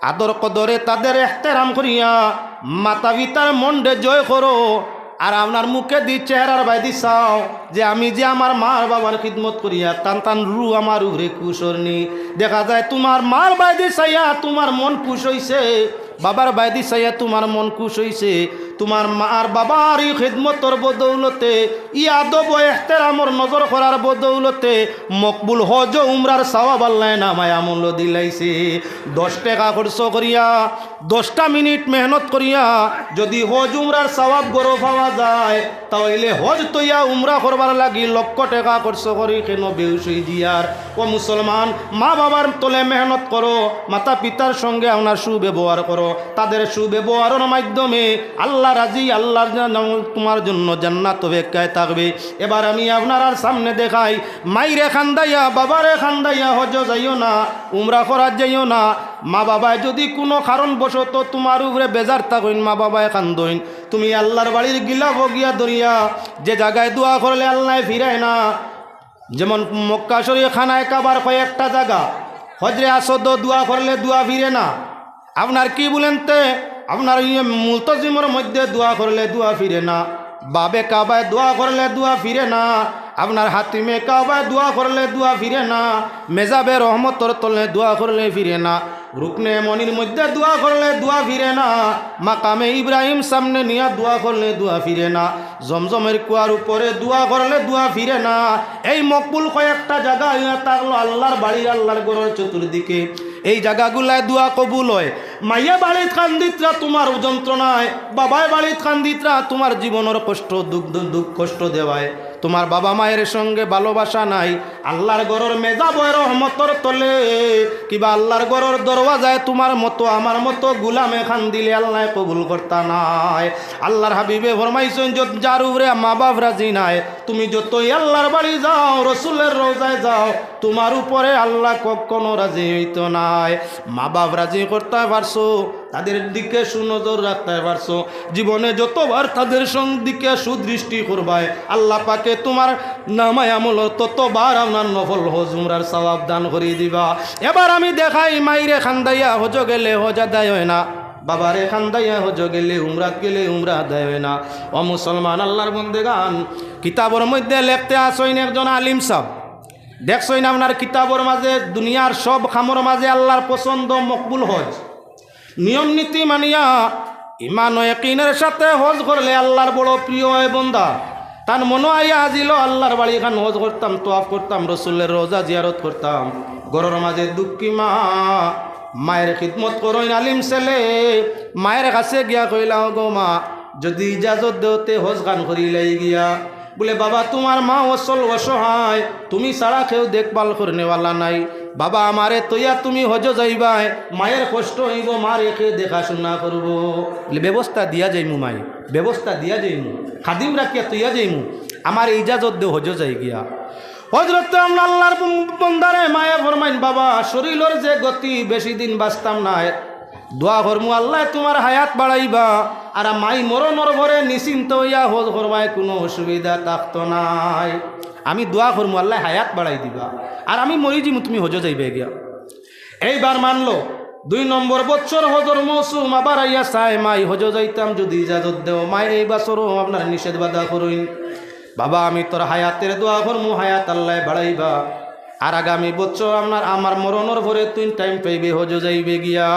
আদর কদরে তাদের এহতেরাম করিয়া মাতা পিতার মনরে জয় করো। আর আপনার মুখেদি চেহারার বায়দি চাও যে আমি যে আমার মার বাবার খিদমত করিয়া তান তান রু আমার উপরে খুশ অর নি। দেখা যায় তুমার মার বায়দি চাইয়া তুমার মন খুশ অইছে, বাবার বায়দি চাইয়া তুমার মন খুশ অইছে। তুমার মার বাবার ই খিদমতর বদৌলতে, ই আদব ও এহতেরামর নজর করার বদৌলতে মকবুল হজ ও উমরার সওয়াব আল্লায় নামায় আমলো দিলাইছে। দশ টেকা খরচ করিয়া, দশটা মিনিট মেহনত করিয়া যদি হজ উমরার সওয়াব ঘরো পাওয়া যায়, তা অইলে হজ থইয়া উমরা করবার লাগি লক্ষ টেকা খরচ করি কেনে বেহুশ অই দিয়ার? ও মুসলমান, মা বাবার তলে মেহনত করো, মাতা পিতার সঙ্গে আপনার সুব্যবহার করো। তাদের সুব্যবহারর মাধ্যমে আল্লা রাজি, আল্লার জান-, তুমার জন্য জান্নাত অপেক্ষায় থাকবে। এবার আমি আপনারার সামনে দেখাই, মাইরে কান্দাইয়া, বাবারে কান্দাইয়া হজ যাইও না, উমরা করাত যাইও না। মা বাবায় যদি কুনু কারণবশত তুমার উপরে বেজার থাকইন, মা বাবায় কান্দইন, তুমি আল্লার বাড়ির গিলাফো গিয়া ধরিয়া, যে জাগায় দোয়া করলে আল্লায় ফিরায় না, যেমন মক্কা শরীফ, খানায়ে কাবার কয়েকটা জাগা, হজরে আসওয়াদো দোয়া করলে দোয়া ফিরে না। আপনার কি বুলেন তে, আপনার ইয়ে মুলতজিমর মধ্যে দোয়া করলে দোয়া ফিরে না, বাবে কাবায় দোয়া করলে দোয়া ফিরে না, আপনার হাতিমে কাবায় দোয়া করলে দোয়া ফিরে না, মেজাবে রহমতর তলে দোয়া করলে ফিরে না, রুকনে মনির মধ্যে দোয়া করলে দোয়া ফিরে না, মাকামে ইব্রাহিম সামনে নিয়া দোয়া করলে দোয়া ফিরে না, জমজমের কুয়ার উপরে দোয়া করলে দোয়া ফিরে না। এই মকবুল কয়েকটা জাগা অইয়া থাকলো আল্লার বাড়ির, আল্লার ঘরর চতুর্দিকে। এই জাগাগুলায় দোয়া কবুল অয়। মাইয়ে বাড়িত কান্দিত্রা তুমার যন্ত্রণায়, বাবায় বাড়িত কান্দিত্রা তুমার জীবনর কষ্ট, দুঃখ, দুঃখ কষ্ট দেওয়ায়। তুমার বাবা মায়ের সঙ্গে ভালোবাসা নাই। আল্লার ঘরর মেজাবর রহমতর তলে কিবা আল্লার ঘরর দরওয়াজায় তুমার মতো আমার মতো গুলামে কান্দিলে আল্লায় কবুল করতা নায়। আল্লার হাবিবে ফরমাইছইন, যত-, যার উপরে মা বাপ রাজি নায়, তুমি যতই আল্লার বাড়ি যাও, রসুলের রওজায় যাও, তুমার উপরে আল্লা কখনো রাজি অইতো নায়। মা বাপ রাজি করতায় পারছো, তাদের দিকে সুনজর রাখতায় পারছো, জীবনে যতবার তাদের সং-, দিকে সুদৃষ্টি করবায়, আল্লা পাকে তুমার নামায় আমলর ততবার আপনার নফল হজ উমরার সওয়াব দান করি দিবা। এবার আমি দেখাই, মাইরে কান্দাইয়া হজ গেলে হজ আদায় অয় না, বাবারে কান্দাইয়া হজ গেলে, উমরাত গেলে উমরা আদায় অয় না। ও মুসলমান, আল্লার বন্দেগান, কিতাবর মধ্যে লেখতে আছইন একজন আলিম সাব, দেখছইন আপনার কিতাবর মাঝে দুনিয়ার সব কামর মাঝে আল্লার পছন্দ মকবুল হজ। নিয়ম নীতি মানিয়া ইমান ও ইয়াকিনের সাথে হজ করলে আল্লার বড় প্রিয় অয় বন্দা। তান মনো আইয়া আজিলো আল্লার বাড়ি খান হজ করতাম, তোয়াফ করতাম, রসুলের রওজা জিয়ারত করতাম। ঘরর মাঝে দুঃখী মা, মায়ের খিদমত করইন আলিম ছেলে, মায়ের কাছে গিয়া কইলা, "ও গো মা, যদি ইজাজত দেও তে হজ খান করিলাই গিয়া।" বুলে, "বাবা, তুমার মা অচল অসহায়, তুমি ছাড়া কেউ দেখভাল করনেওয়ালা নাই। বাবা, আমারে তইয়া তুমি হজ যাইবায়, মায়ের কষ্ট অইবো, মারে কে দেখাশুনা করবো?" বুলে, "ব্যবস্থা দিয়া যাইমু মাই, ব্যবস্থা দিয়া যাইমু, খাদিম রাখিয়া তইয়া যাইমু, আমারে ইজাজত দেও হজ যাই গিয়া।" হজরতে আমরা আল্লার বন-, বন্দারে মায়ে ফরমাইন, "বাবা, শরীলর যে গতি, বেশি দিন বাঁচতাম নায়, দোয়া করমু আল্লায় তুমার হায়াত বাড়াইবা, আর মাই মরণর পরে নিশ্চিন্ত অইয়া হজ করবায়, কুনু অসুবিধা থাকতো নায়। আমি দোয়া করমু আল্লায় হায়াত বাড়াই দিবা, আর আমি মরি যিমু তুমি হজ যাইবায় গিয়া।" এইবার মানলো, দুই নম্বর বছর হজর মৌসুম, আবার আইয়া চায়, "মাই, হজো যাইতাম, যুদি ইজাজত দেও।" মাই এই বছরও আপনার নিষেধ বাধা করইন। "বাবা, আমি তোর হায়াতের দোয়া করমু, হায়াত আল্লায় বাড়াইবা। আর আগামী বছর আপনার, আমার মরণর পরে তুই টাইম পাইবে, হজো যাইবে গিয়া।"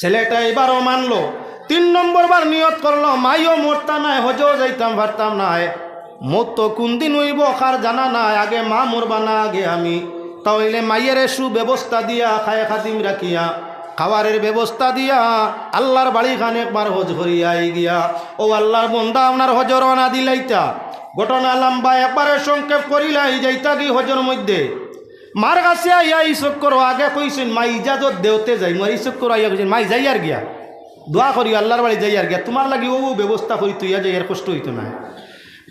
ছেলেটা এবারও মানলো। তিন নম্বর বার নিয়ত করলো, "মাইও মরতা নায়, হজো যাইতাম পারতাম নায়। মউত তো কুন দিন অইবো, কার জানা নাই, আগে মা মরবা না আগে আমি।" তা অইলে মাইয়েরে সুব্যবস্থা দিয়া, খায় খাদিম রাখিয়া, খাওয়ারের ব্যবস্থা দিয়া, আল্লার বাড়িখান একবার হজ করিয়া আই গিয়া। ও আল্লার বন্দা, আপনার হজো রওনা দিলাইতা। ঘটনা লম্বা, একবারে সংক্ষেপ করিলাই, যাইতাগি হজর মধ্যে মার কাছে আইয়া ই চক্করো আগে কইছইন, "মাই, ইজাজত দেওতে যাইমু।" আর ই চক্করো আইয়া কইছইন, "মাই, যাইয়ার গিয়া, দোয়া করিও, আল্লার বাড়ি যাইয়ার গিয়া, তুমার লাগি অউ ব্যবস্থা করি থইয়া যাইয়ার, কষ্ট অইতো নায়।"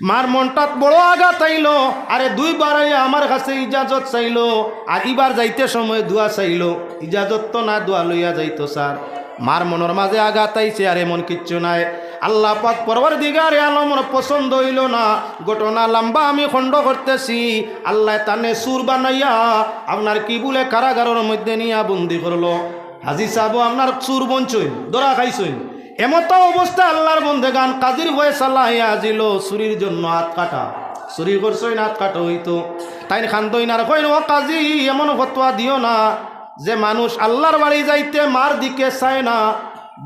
মার মনটাত বড় আঘাত আইলো। আরে দুইবার আইয়া আমার কাছে ইজাজত চাইলো, আর ইবার যাইতে সময় দোয়া চাইলো। ইজাজত তো না, দোয়া লইয়া যাইতো চার। মার মনর মাঝে আঘাত আইছে, আর এমন কিচ্ছু নাই। আল্লাহ পাক পরওয়ারদিগারে আলমর পছন্দ অইলো না। ঘটনা লম্বা, আমি খণ্ড করতেছি। আল্লায় তানে চুর বানাইয়া আপনার কিবুলে কারাগারর মধ্যে নিয়া বন্দি করলো। হাজি সাবও আপনার চুর বনছইন, ধরা খাইছইন। এমতা অবস্থা আল্লার বন্দেগান, কাজির ফয়সালা আইয়া আজিলো চুরির জন্য আত কাটা। চুরি করছইন, আত কাটা অইতো। তাইন কান্দইন আর কইন, "ও কাজি, এমন ফতোয়া দিও না যে মানুষ আল্লার বাড়ি যাইতে মার দিকে চায় না,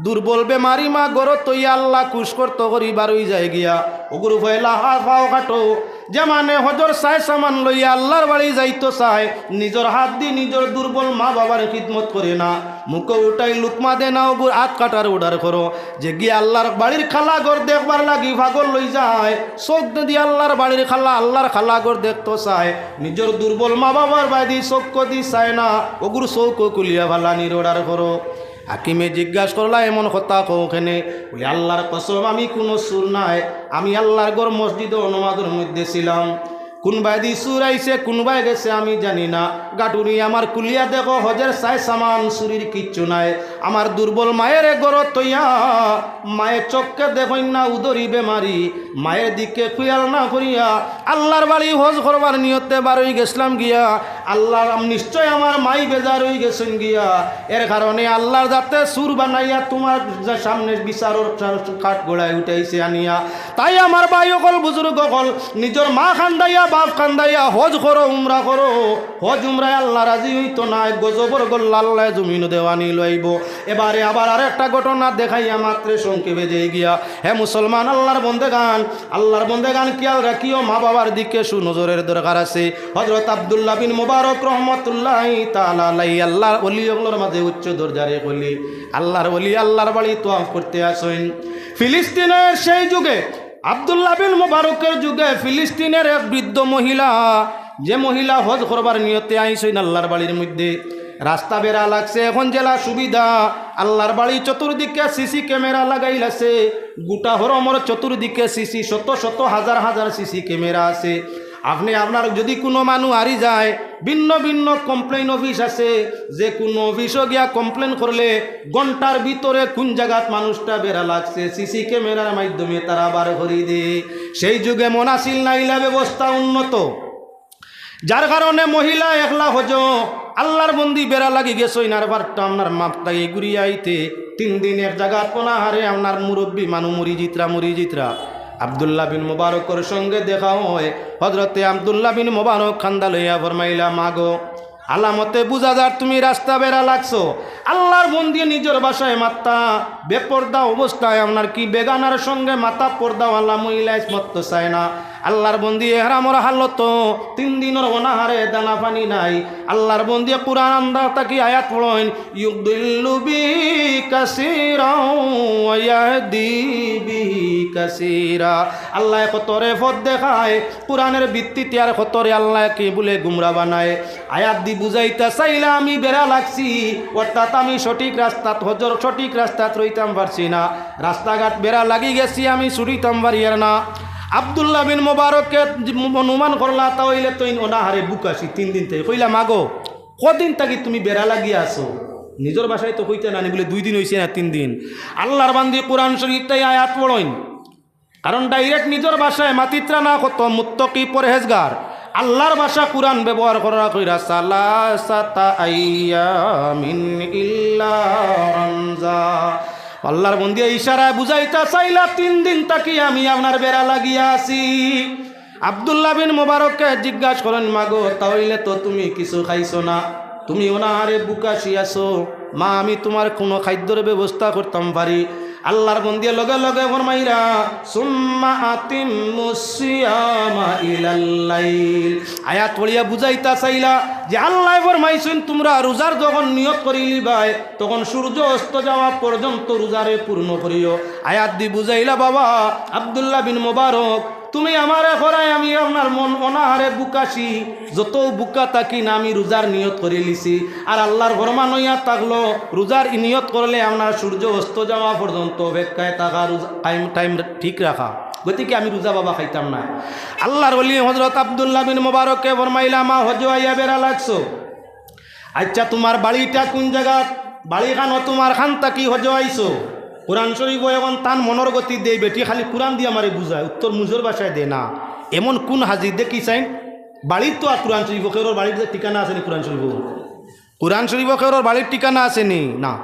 দুর্বল বেমারি মা ঘরো থইয়া আল্লা খুশ করতো করি বারই যায় গিয়া, অগুর পয়লা হাত পাও কাটো।" যে মানে হজর সায় সামান লইয়া আল্লার বাড়ি যাইতো চায়, নিজর হাত দি নিজর দুর্বল মা বাবার খিদমত করে না, মুখো উঠাই লুকমা দে না, অগুর আত কাটার অর্ডার করো। যে গিয়া আল্লার বাড়ির খালা ঘর দেখবার লাগি পাগল অই যায়, চউখ দি আল্লার বাড়ির খালা, আল্লার খালা ঘর দেখতো চায়, নিজর দুর্বল মা বাবার বায়দি চউখ দি চায় না, অগুর চউখও খুলিয়া ফালানির অর্ডার করো। হাকিমে জিজ্ঞাস করলা, "এমন কথা কও কেনে?" বলে, "আল্লার কসম, আমি কুনু চুর নায়, আমি আল্লার ঘর মসজিদো নমাজর মধ্যে ছিলাম।" কুনবায়দি চুর আইছে, কুনবায় গেছে, আমি জানি না। গাটুরি আমার খুলিয়া দেখো, হজর সায় সামান, চুরির কিচ্ছু নাই। আমার দুর্বল মায়েরে ঘরো থইয়া, মায়ে চউখে দেখইন না, উদরি বেমারি, মায়ের দিকে খিয়াল না করিয়া আল্লার বাড়ি হজ করবার নিয়তে বারই গেছলাম গিয়া। আল্লার, নিশ্চয় আমার মাই বেজার অই গেছইন গিয়া, এর কারণে আল্লার যাতে চুর বানাইয়া তুমার যে সামনে বিচারর কাঠগড়ায় উঠাইছে আনিয়া। তাই আমার ভাই অকল, বুজুর্গ অকল, নিজর মা কান্দাইয়া, বাপ কান্দাইয়া হজ করো, উমরা করো। হজ উমরায় আল্লা রাজি অইতো নায়, গজবর গল্লা আল্লায় জমিনো দেওয়ানি লইবো। এবারে আবার আরেকটা ঘটনা দেখাইয়া মাত্রে সংক্ষেপে যাই গিয়া। হে মুসলমান, আল্লার বন্দেগান, আল্লার বন্দেগান, খিয়াল রাখিও, মা বাবার দিকে সুনজরের দরকার আছে। হজরত আব্দুল্লাহ বিন মুবারক রহমতুল্লাহি তাআলা আলাইহি আল্লার ওলি অকলর মাঝে উচ্চ দরজার এক ওলি। আল্লার ওলি আল্লার বাড়ি তওয়াফ করতে আছইন। ফিলিস্তিনের সেই যুগে, আব্দুল্লাহ বিন মুবারকর যুগে ফিলিস্তিনের এক বৃদ্ধ মহিলা, যে মহিলা হজ করবার নিয়তে আইছইন আল্লার বাড়ির মধ্যে, রাস্তা বেড়া লাগছে, এখন যেলা সুবিধা, আল্লার বাড়ি চতুর্দিকে সিসি ক্যামেরা লাগাইল আছে, গোটা হরমর চতুর্দিকে সিসি, শত শত হাজার হাজার সিসি ক্যামেরা আছে। আপনে আপনার যুদি কুনু মানুষ হারি যায়, ভিন্ন ভিন্ন কমপ্লেইন অফিস আছে, যে কুনু অফিসো গিয়া কমপ্লেইন করলে ঘন্টার ভিতরে কুন জাগাত মানুষটা বেড়া লাগছে সিসি ক্যামেরার মাধ্যমে তারা বার করি দে। সেই যুগে মন আছিল না ইলা ব্যবস্থা উন্নত, যার কারণে মহিলা একলা হজো, আল্লার বন্দি বেড়া লাগি গেছইন, আর বারটা আপনার মাপ তাকে ঘুরিয়া আইতে তিন দিন এক জাগাত অনাহারে আপনার মুরব্বি মানুষ মরি জিতরা, মরি জিতরা। আব্দুল্লাহ বিন মুবারকর সঙ্গে দেখা হয়। হজরতে আব্দুল্লাহ বিন মুবারক কান্দা লইয়া ফরমাইলা, "মাগো, আলামতে বুঝা যার তুমি রাস্তা বেড়া লাগছো।" আল্লার বন্দি নিজর ভাষায় মাত্তা, বেপর্দা অবস্থায় আপনার কি বেগানার সঙ্গে মাথা পর্দাওয়ালা মহিলা ইসমত চায় না। আল্লার বন্দি এহরামর হালত, তিন দিনর অনাহারে, দানা পানি নাই। আল্লার বন্দি কুরআন আন্দা থাকি আয়াত পড়ইন, "ইউদিল্লু বিহি কাসীরাও ওয়া ইয়াহদি বিহি কাসীরা।" আল্লায় কতরে পথ দেখায়, কুরআনের ভিত্তিতে আর কতরে আল্লায় কিবুলে গুমরা বানায়। আয়াত দি বুঝাইতা চাইলা আমি বেড়া লাগছি, অর্থাৎ আমি সঠিক রাস্তাত, হজর সঠিক রাস্তাত রইতাম পারছি না, রাস্তাঘাট বেড়া লাগি গেছি, আমি ছুটিতাম পারিয়ার না। আব্দুল্লাহ বিন মোবারককে অনুমান করলা, তা অইলে তো ইন অনাহারে ভুকাছি তিন দিন থাকি। কইলা, "মাগো, কদিন থাকি তুমি বেড়া লাগিয়া আছো?" নিজর ভাষায় তো কইতা নানি, বলে, "দুই দিন অইছে না, তিন দিন।" আল্লার বন্দি কুরআন শরীফ থাকি আয়াত পড়ইন, কারণ ডাইরেক্ট নিজর ভাষায় মাতিত্রা না কত মুত্তকি পরহেজগার। আল্লাহর ভাষা কুরআন ব্যবহার করা কইরা, "সালাসাতা আইয়ামিন ইল্লা রামজা।" আল্লাহর বন্দিয়ে ইশারায় বুঝাইতা চাইলা, "তিন দিন থাকি আমি আপনার বেড়া লাগিয়া আছি।" আব্দুল্লাহ বিন মুবারককে জিজ্ঞাসা করইন, "মাগো, তা অইলে তো তুমি কিছু খাইছো না, তুমি অনাহারে ভুকাশি আছো, মা, আমি তুমার কুনু খাদ্যর ব্যবস্থা করতাম পারি?" আল্লাহর বন্দিয়ে লগে লগে ফরমাইরা, "সুম্মা আতিম্মুস সিয়ামা ইলাল লাইল।" আয়াত পড়িয়া বুঝাইতা চাইলা যে আল্লায় ফরমাইছইন, "তুমরা রোজার যখন নিয়ত করিলিবায়, তখন সূর্য অস্ত যাওয়া পর্যন্ত রোজারে পূর্ণ করিও।" আয়াত দি বুঝাইলা, "বাবা আব্দুল্লাহ বিন মুবারক, তুমি আমারে কইরায় আমি আপনার মন অনাহারে ভুকাশি, যত ভুকা থাকি না আমি রোজার নিয়ত করিলিছি, আর আল্লাহর ফরমান অইয়া থাকলো, রোজার নিয়ত করলে আপনার সূর্য অস্ত যাওয়া পর্যন্ত অপেক্ষায় থাকা, রোজা, টাইম, টাইম ঠিক রাখা, গতিকে আমি রোজা বাবা খাইতাম না।" আল্লাহর ওলি হযরত আব্দুল্লাহ বিন মুবারককে ফরমাইলা, "মা, হজ্জো আইয়া বেড়া লাগছো, আচ্ছা, তুমার বাড়িটা কুন জাগাত? বাড়িখানো তুমার খান থাকি হজ্জো আইছো?" কুরআন শরীফো এখন তান মনর গতি দেয়, বেটি খালি কুরআন দিয়া আমারে বুঝায়, উত্তর মুজর ভাষায় দেয় না। এমন কুন হাজি দেখি চাইন, বাড়িত তো আর কুরআন শরীফো কেউরর বাড়ির যে ঠিকানা আছে নি কুরআন শরীফো? কুরআন শরীফো কেউরর বাড়ির ঠিকানা আছে নি? না।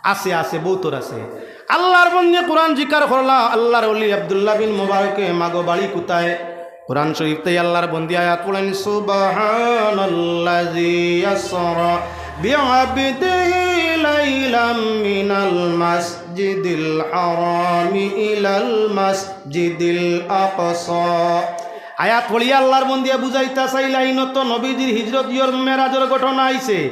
আছে, আছে, বউতর আছে। আল্লাহর বন্দিয়ে কুরআন জিকার করলা, আল্লাহর ওলি আব্দুল্লাহ বিন মুবারকে, "মাগো, বাড়ি কুথায়?" কুরআন শরীফ থাকি আল্লাহর বন্দিয়ে আয়াত পড়ইন, "সুবহানাল্লাযী আসরা বিআবদিহি লাইলাম মিনাল মাসজিদিল হারামি ইলাল মাসজিদিল আকসা।" আয়াত পড়িয়া আল্লাহর বন্দিয়ে বুঝাইতা চাইলা, ইনো তো নবীজির হিজরত ইয়র মেরাজর ঘটনা আইছে।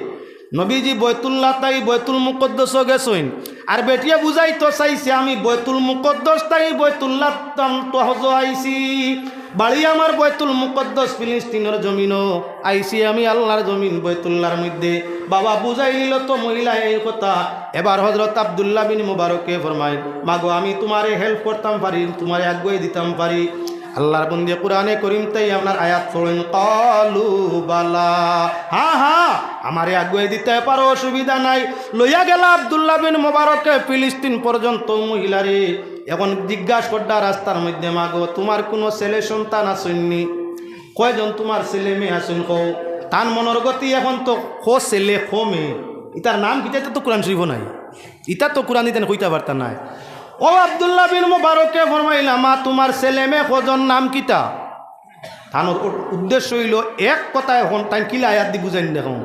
নবীজি বয়তুল্লাহ থাকি বয়তুল মুকদ্দসো গেছইন। আর বেটিয়ে বুঝাইতো চাইছে, "আমি বয়তুল মুকদ্দস থাকি বয়তুল্লাহ তাম তো হজ্জো আইছি। বাড়ি আমার বয়তুল মুকদ্দস ফিলিস্তিনর জমিনো, আইছি আমি আল্লাহর জমিন বয়তুল্লাহর মধ্যে।" বাবা বুঝাইলিলো তো মহিলায় এই কথা। এবার হযরত আব্দুল্লাহ বিন মুবারকে ফরমাইন, "মাগো, আমি তুমারে হেল্প করতাম পারি, তুমারে আগুয়াই দিতাম পারি।" আল্লাহর বন্দিয়ে কুরআনে করিম থাকি আপনার আয়াত পড়ইন, "ক্বালু বালা।" হ্যাঁ, হ্যাঁ, আমারে আগুয়াই দিতায় পারো, অসুবিধা নাই। লইয়া গেলা আব্দুল্লাহ বিন মুবারকে ফিলিস্তিন পর্যন্ত মহিলারে। এখন জিজ্ঞাসা করলা রাস্তার মধ্যে, "মাগো, তুমার কুনু ছেলে সন্তান আছইন নি? কয়জন তুমার ছেলে মেয়ে আছইন কও?" তান মনর গতি এখন তো কো ছেলে, কো মেয়ে। ইতার নাম কিতা, ইতা তো কুরআন শরীফো নাই। ইতা তো কুরআন ইতান কইতা পারতা নায়। ও আব্দুল্লাহ বিন মুবারকে ফরমাইলা, "মা, তুমার ছেলে মেয়ে কয়জন, নাম কিতা?" তান উ-, উদ্দেশ্য অইলো এক কথায় হন, তাইন কিলা আয়াত দি বুঝাইন দেখো।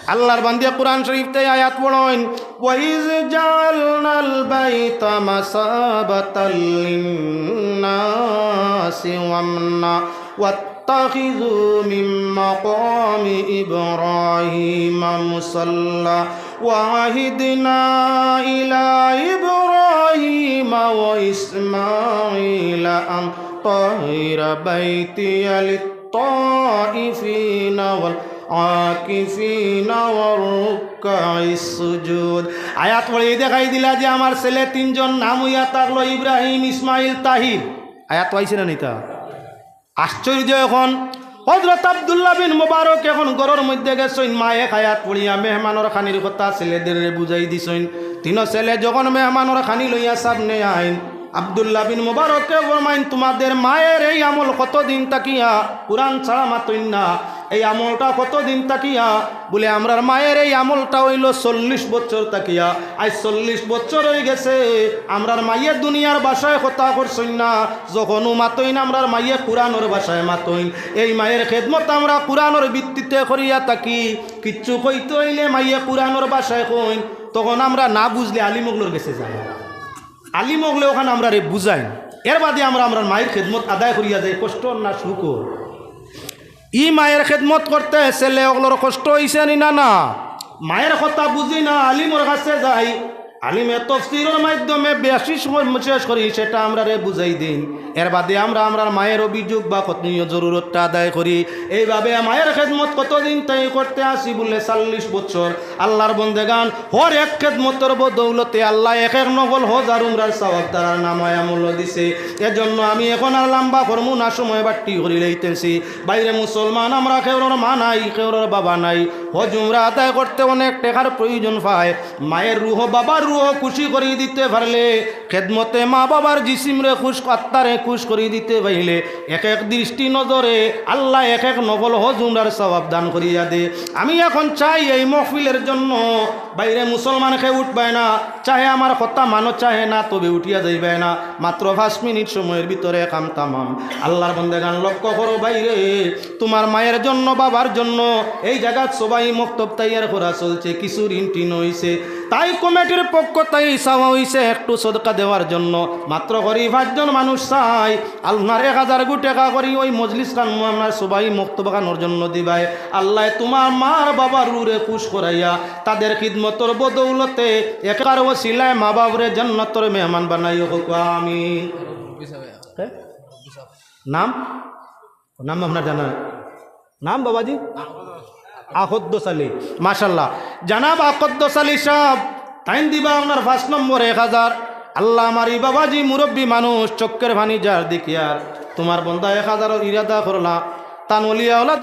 আল্লাহর বন্দিয়ে কুরআন শরীফ থাকি আয়াত পড়ইন, "ওয়া ইয জাআলনাল বাইতা মাসাবাতাল লিন্নাসি ওয়া আমনা ওয়াত্তাখিযু মিন মাকামি ইব্রাহিমা মুসাল্লা ওয়া আহিদনা ইলা ইব্রাহিমা ওয়া ইসমাঈলা আন তাহহিরা বাইতিয়া লিত্তাইফিনা ওয়াল আকিফিনা ওয়ার রুক্কাইস সুজুদ।" আয়াত পড়িয়া দেখাই দিলা যে আমার ছেলে তিনজন নাম অইয়া থাকলো ইব্রাহিম, ইসমাইল, তাহির। আয়াত পাইছে না নিতা? আশ্চর্য এখন। হযরত আব্দুল্লাহ বিন মুবারক এখন ঘরর মধ্যে গেছইন, মায়ে আয়াত পড়িয়া মেহমানর খানির কথা ছেলেদেররে বুঝাই দিছইন। তিনো ছেলে যখন মেহমানর খানি লইয়া সামনে আইন, আব্দুল্লাহ বিন মুবারকে ফরমাইন, "তুমাদের মায়ের এই আমল কতদিন থাকিয়া, কুরআন ছাড়া মাতইন না, এই আমলটা কতদিন থাকিয়া?" বুলে, "আমরার মায়ের এই আমলটা অইলো চল্লিশ বছর থাকিয়া, আইজ চল্লিশ বছর অইগেছে, আমরার মায়ে দুনিয়ার ভাষায় কথা করছইন না, যখনউ মাতইন আমরার মায়ে কুরআনর ভাষায় মাতইন। এই মায়ের খেদমত আমরা কুরআনর ভিত্তিতে করিয়া থাকি, কিচ্ছু কইতে অইলে মায়ে কুরআনর ভাষায় কইন, তখন আমরা না বুঝলে আলিম অকলর গেছে যাই।" আলিম অকলে অখান আমরারে বুঝাইন, এর বাদে আমরা আমরার মায়ের খেদমত আদায় করিয়া যাই, কষ্ট অর না সুখ অর। ই মায়ের খেদমত করতে ছেলে অকলর কষ্ট অইছে নি না? না, মায়ের কথা বুঝি না, আলিমর কাছে যাই, আলিমে তফসিরর মাধ্যমে বেশি সময় শেষ করি, সেটা আমরারে বুঝাই দিন। এর বাদে আমরা আমরার মায়ের অভিযোগ বা কতনীয় জরুরতটা আদায় করি। এইভাবে মায়ের খেদমত কতদিন তাই করতে আসি বুলে চল্লিশ বছর। আল্লাহর বন্দেগান, হর এক খেদমতর বদৌলতে আল্লাহ এক এক নফল হজ আর উমরার সওয়াব তারার নামায় আমল দিছে। এজন্য আমি এখন আর লম্বা করমু না, সময় বাট্টি করি লইতেছি। বাইরে মুসলমান, আমরা কেউরর মা নাই, কেউরর বাবা নাই, হজ উমরা আদায় করতে অনেক টেকার প্রয়োজন পায়। মায়ের রুহ, বাবার রুহ খুশি করি দিতে পারলে, খেদমতে মা বাবার জিসিমরে খুশ, আত্মারে খুশ করি দিতে পাইলে, এক এক দৃষ্টি নজরে আল্লায় এক এক নফল হজ উমরার সওয়াব দান করিয়া দে। আমি এখন চাই এই মহফিলের জন্য বাইরে মুসলমান কেউ উঠবায় না, চাহে আমার কথা মানো চাহে না, তবে উঠিয়া যাইবায় না। মাত্র পাঁচ মিনিট সময়ের ভিতরে কাম তামাম। আল্লার বন্দেগান, লক্ষ্য করো বাইরে, তুমার মায়ের জন্য, বাবার জন্য এই জাগাত সবাই মক্তব তৈয়ার করা চলছে, কিছু ঋণ টিন অইছে, তাই কমিটির পক্ষ থাকি চাওয়া অইছে একটু সদকা দেওয়ার জন্য। মাত্র করি পাঁচজন মানুষ চাই, আপনার এক হাজার গু টেকা করি ওই মজলিস খান, আপনার সবাই মক্তব খানোর জন্য দিবায়। আল্লায় তুমার মার বাবার রুহরে খুশ করাইয়া তাদের খিদমতর বদৌলতে একার ওসিলায় মা বাবরে জান্নাতর মেহমান বানাইও, কউক্কা আমিন। হ্যাঁ? নাম? নাম আপনার জানা নাই? নাম বাবাজি? আকদ্দস আলী। মাশাল্লাহ। জনাব আকদ্দস আলী সাহেব, তাইন দিবা আপনার পাঁচ নম্বর এক হাজার। আল্লাহ, আমার ই বাবাজি মুরব্বী মানুষ, চক্ষের পানি যার দেখিয়ার, তুমার বন্দা এক হাজারর ইরাদা করলা, তান অলি আওলাদ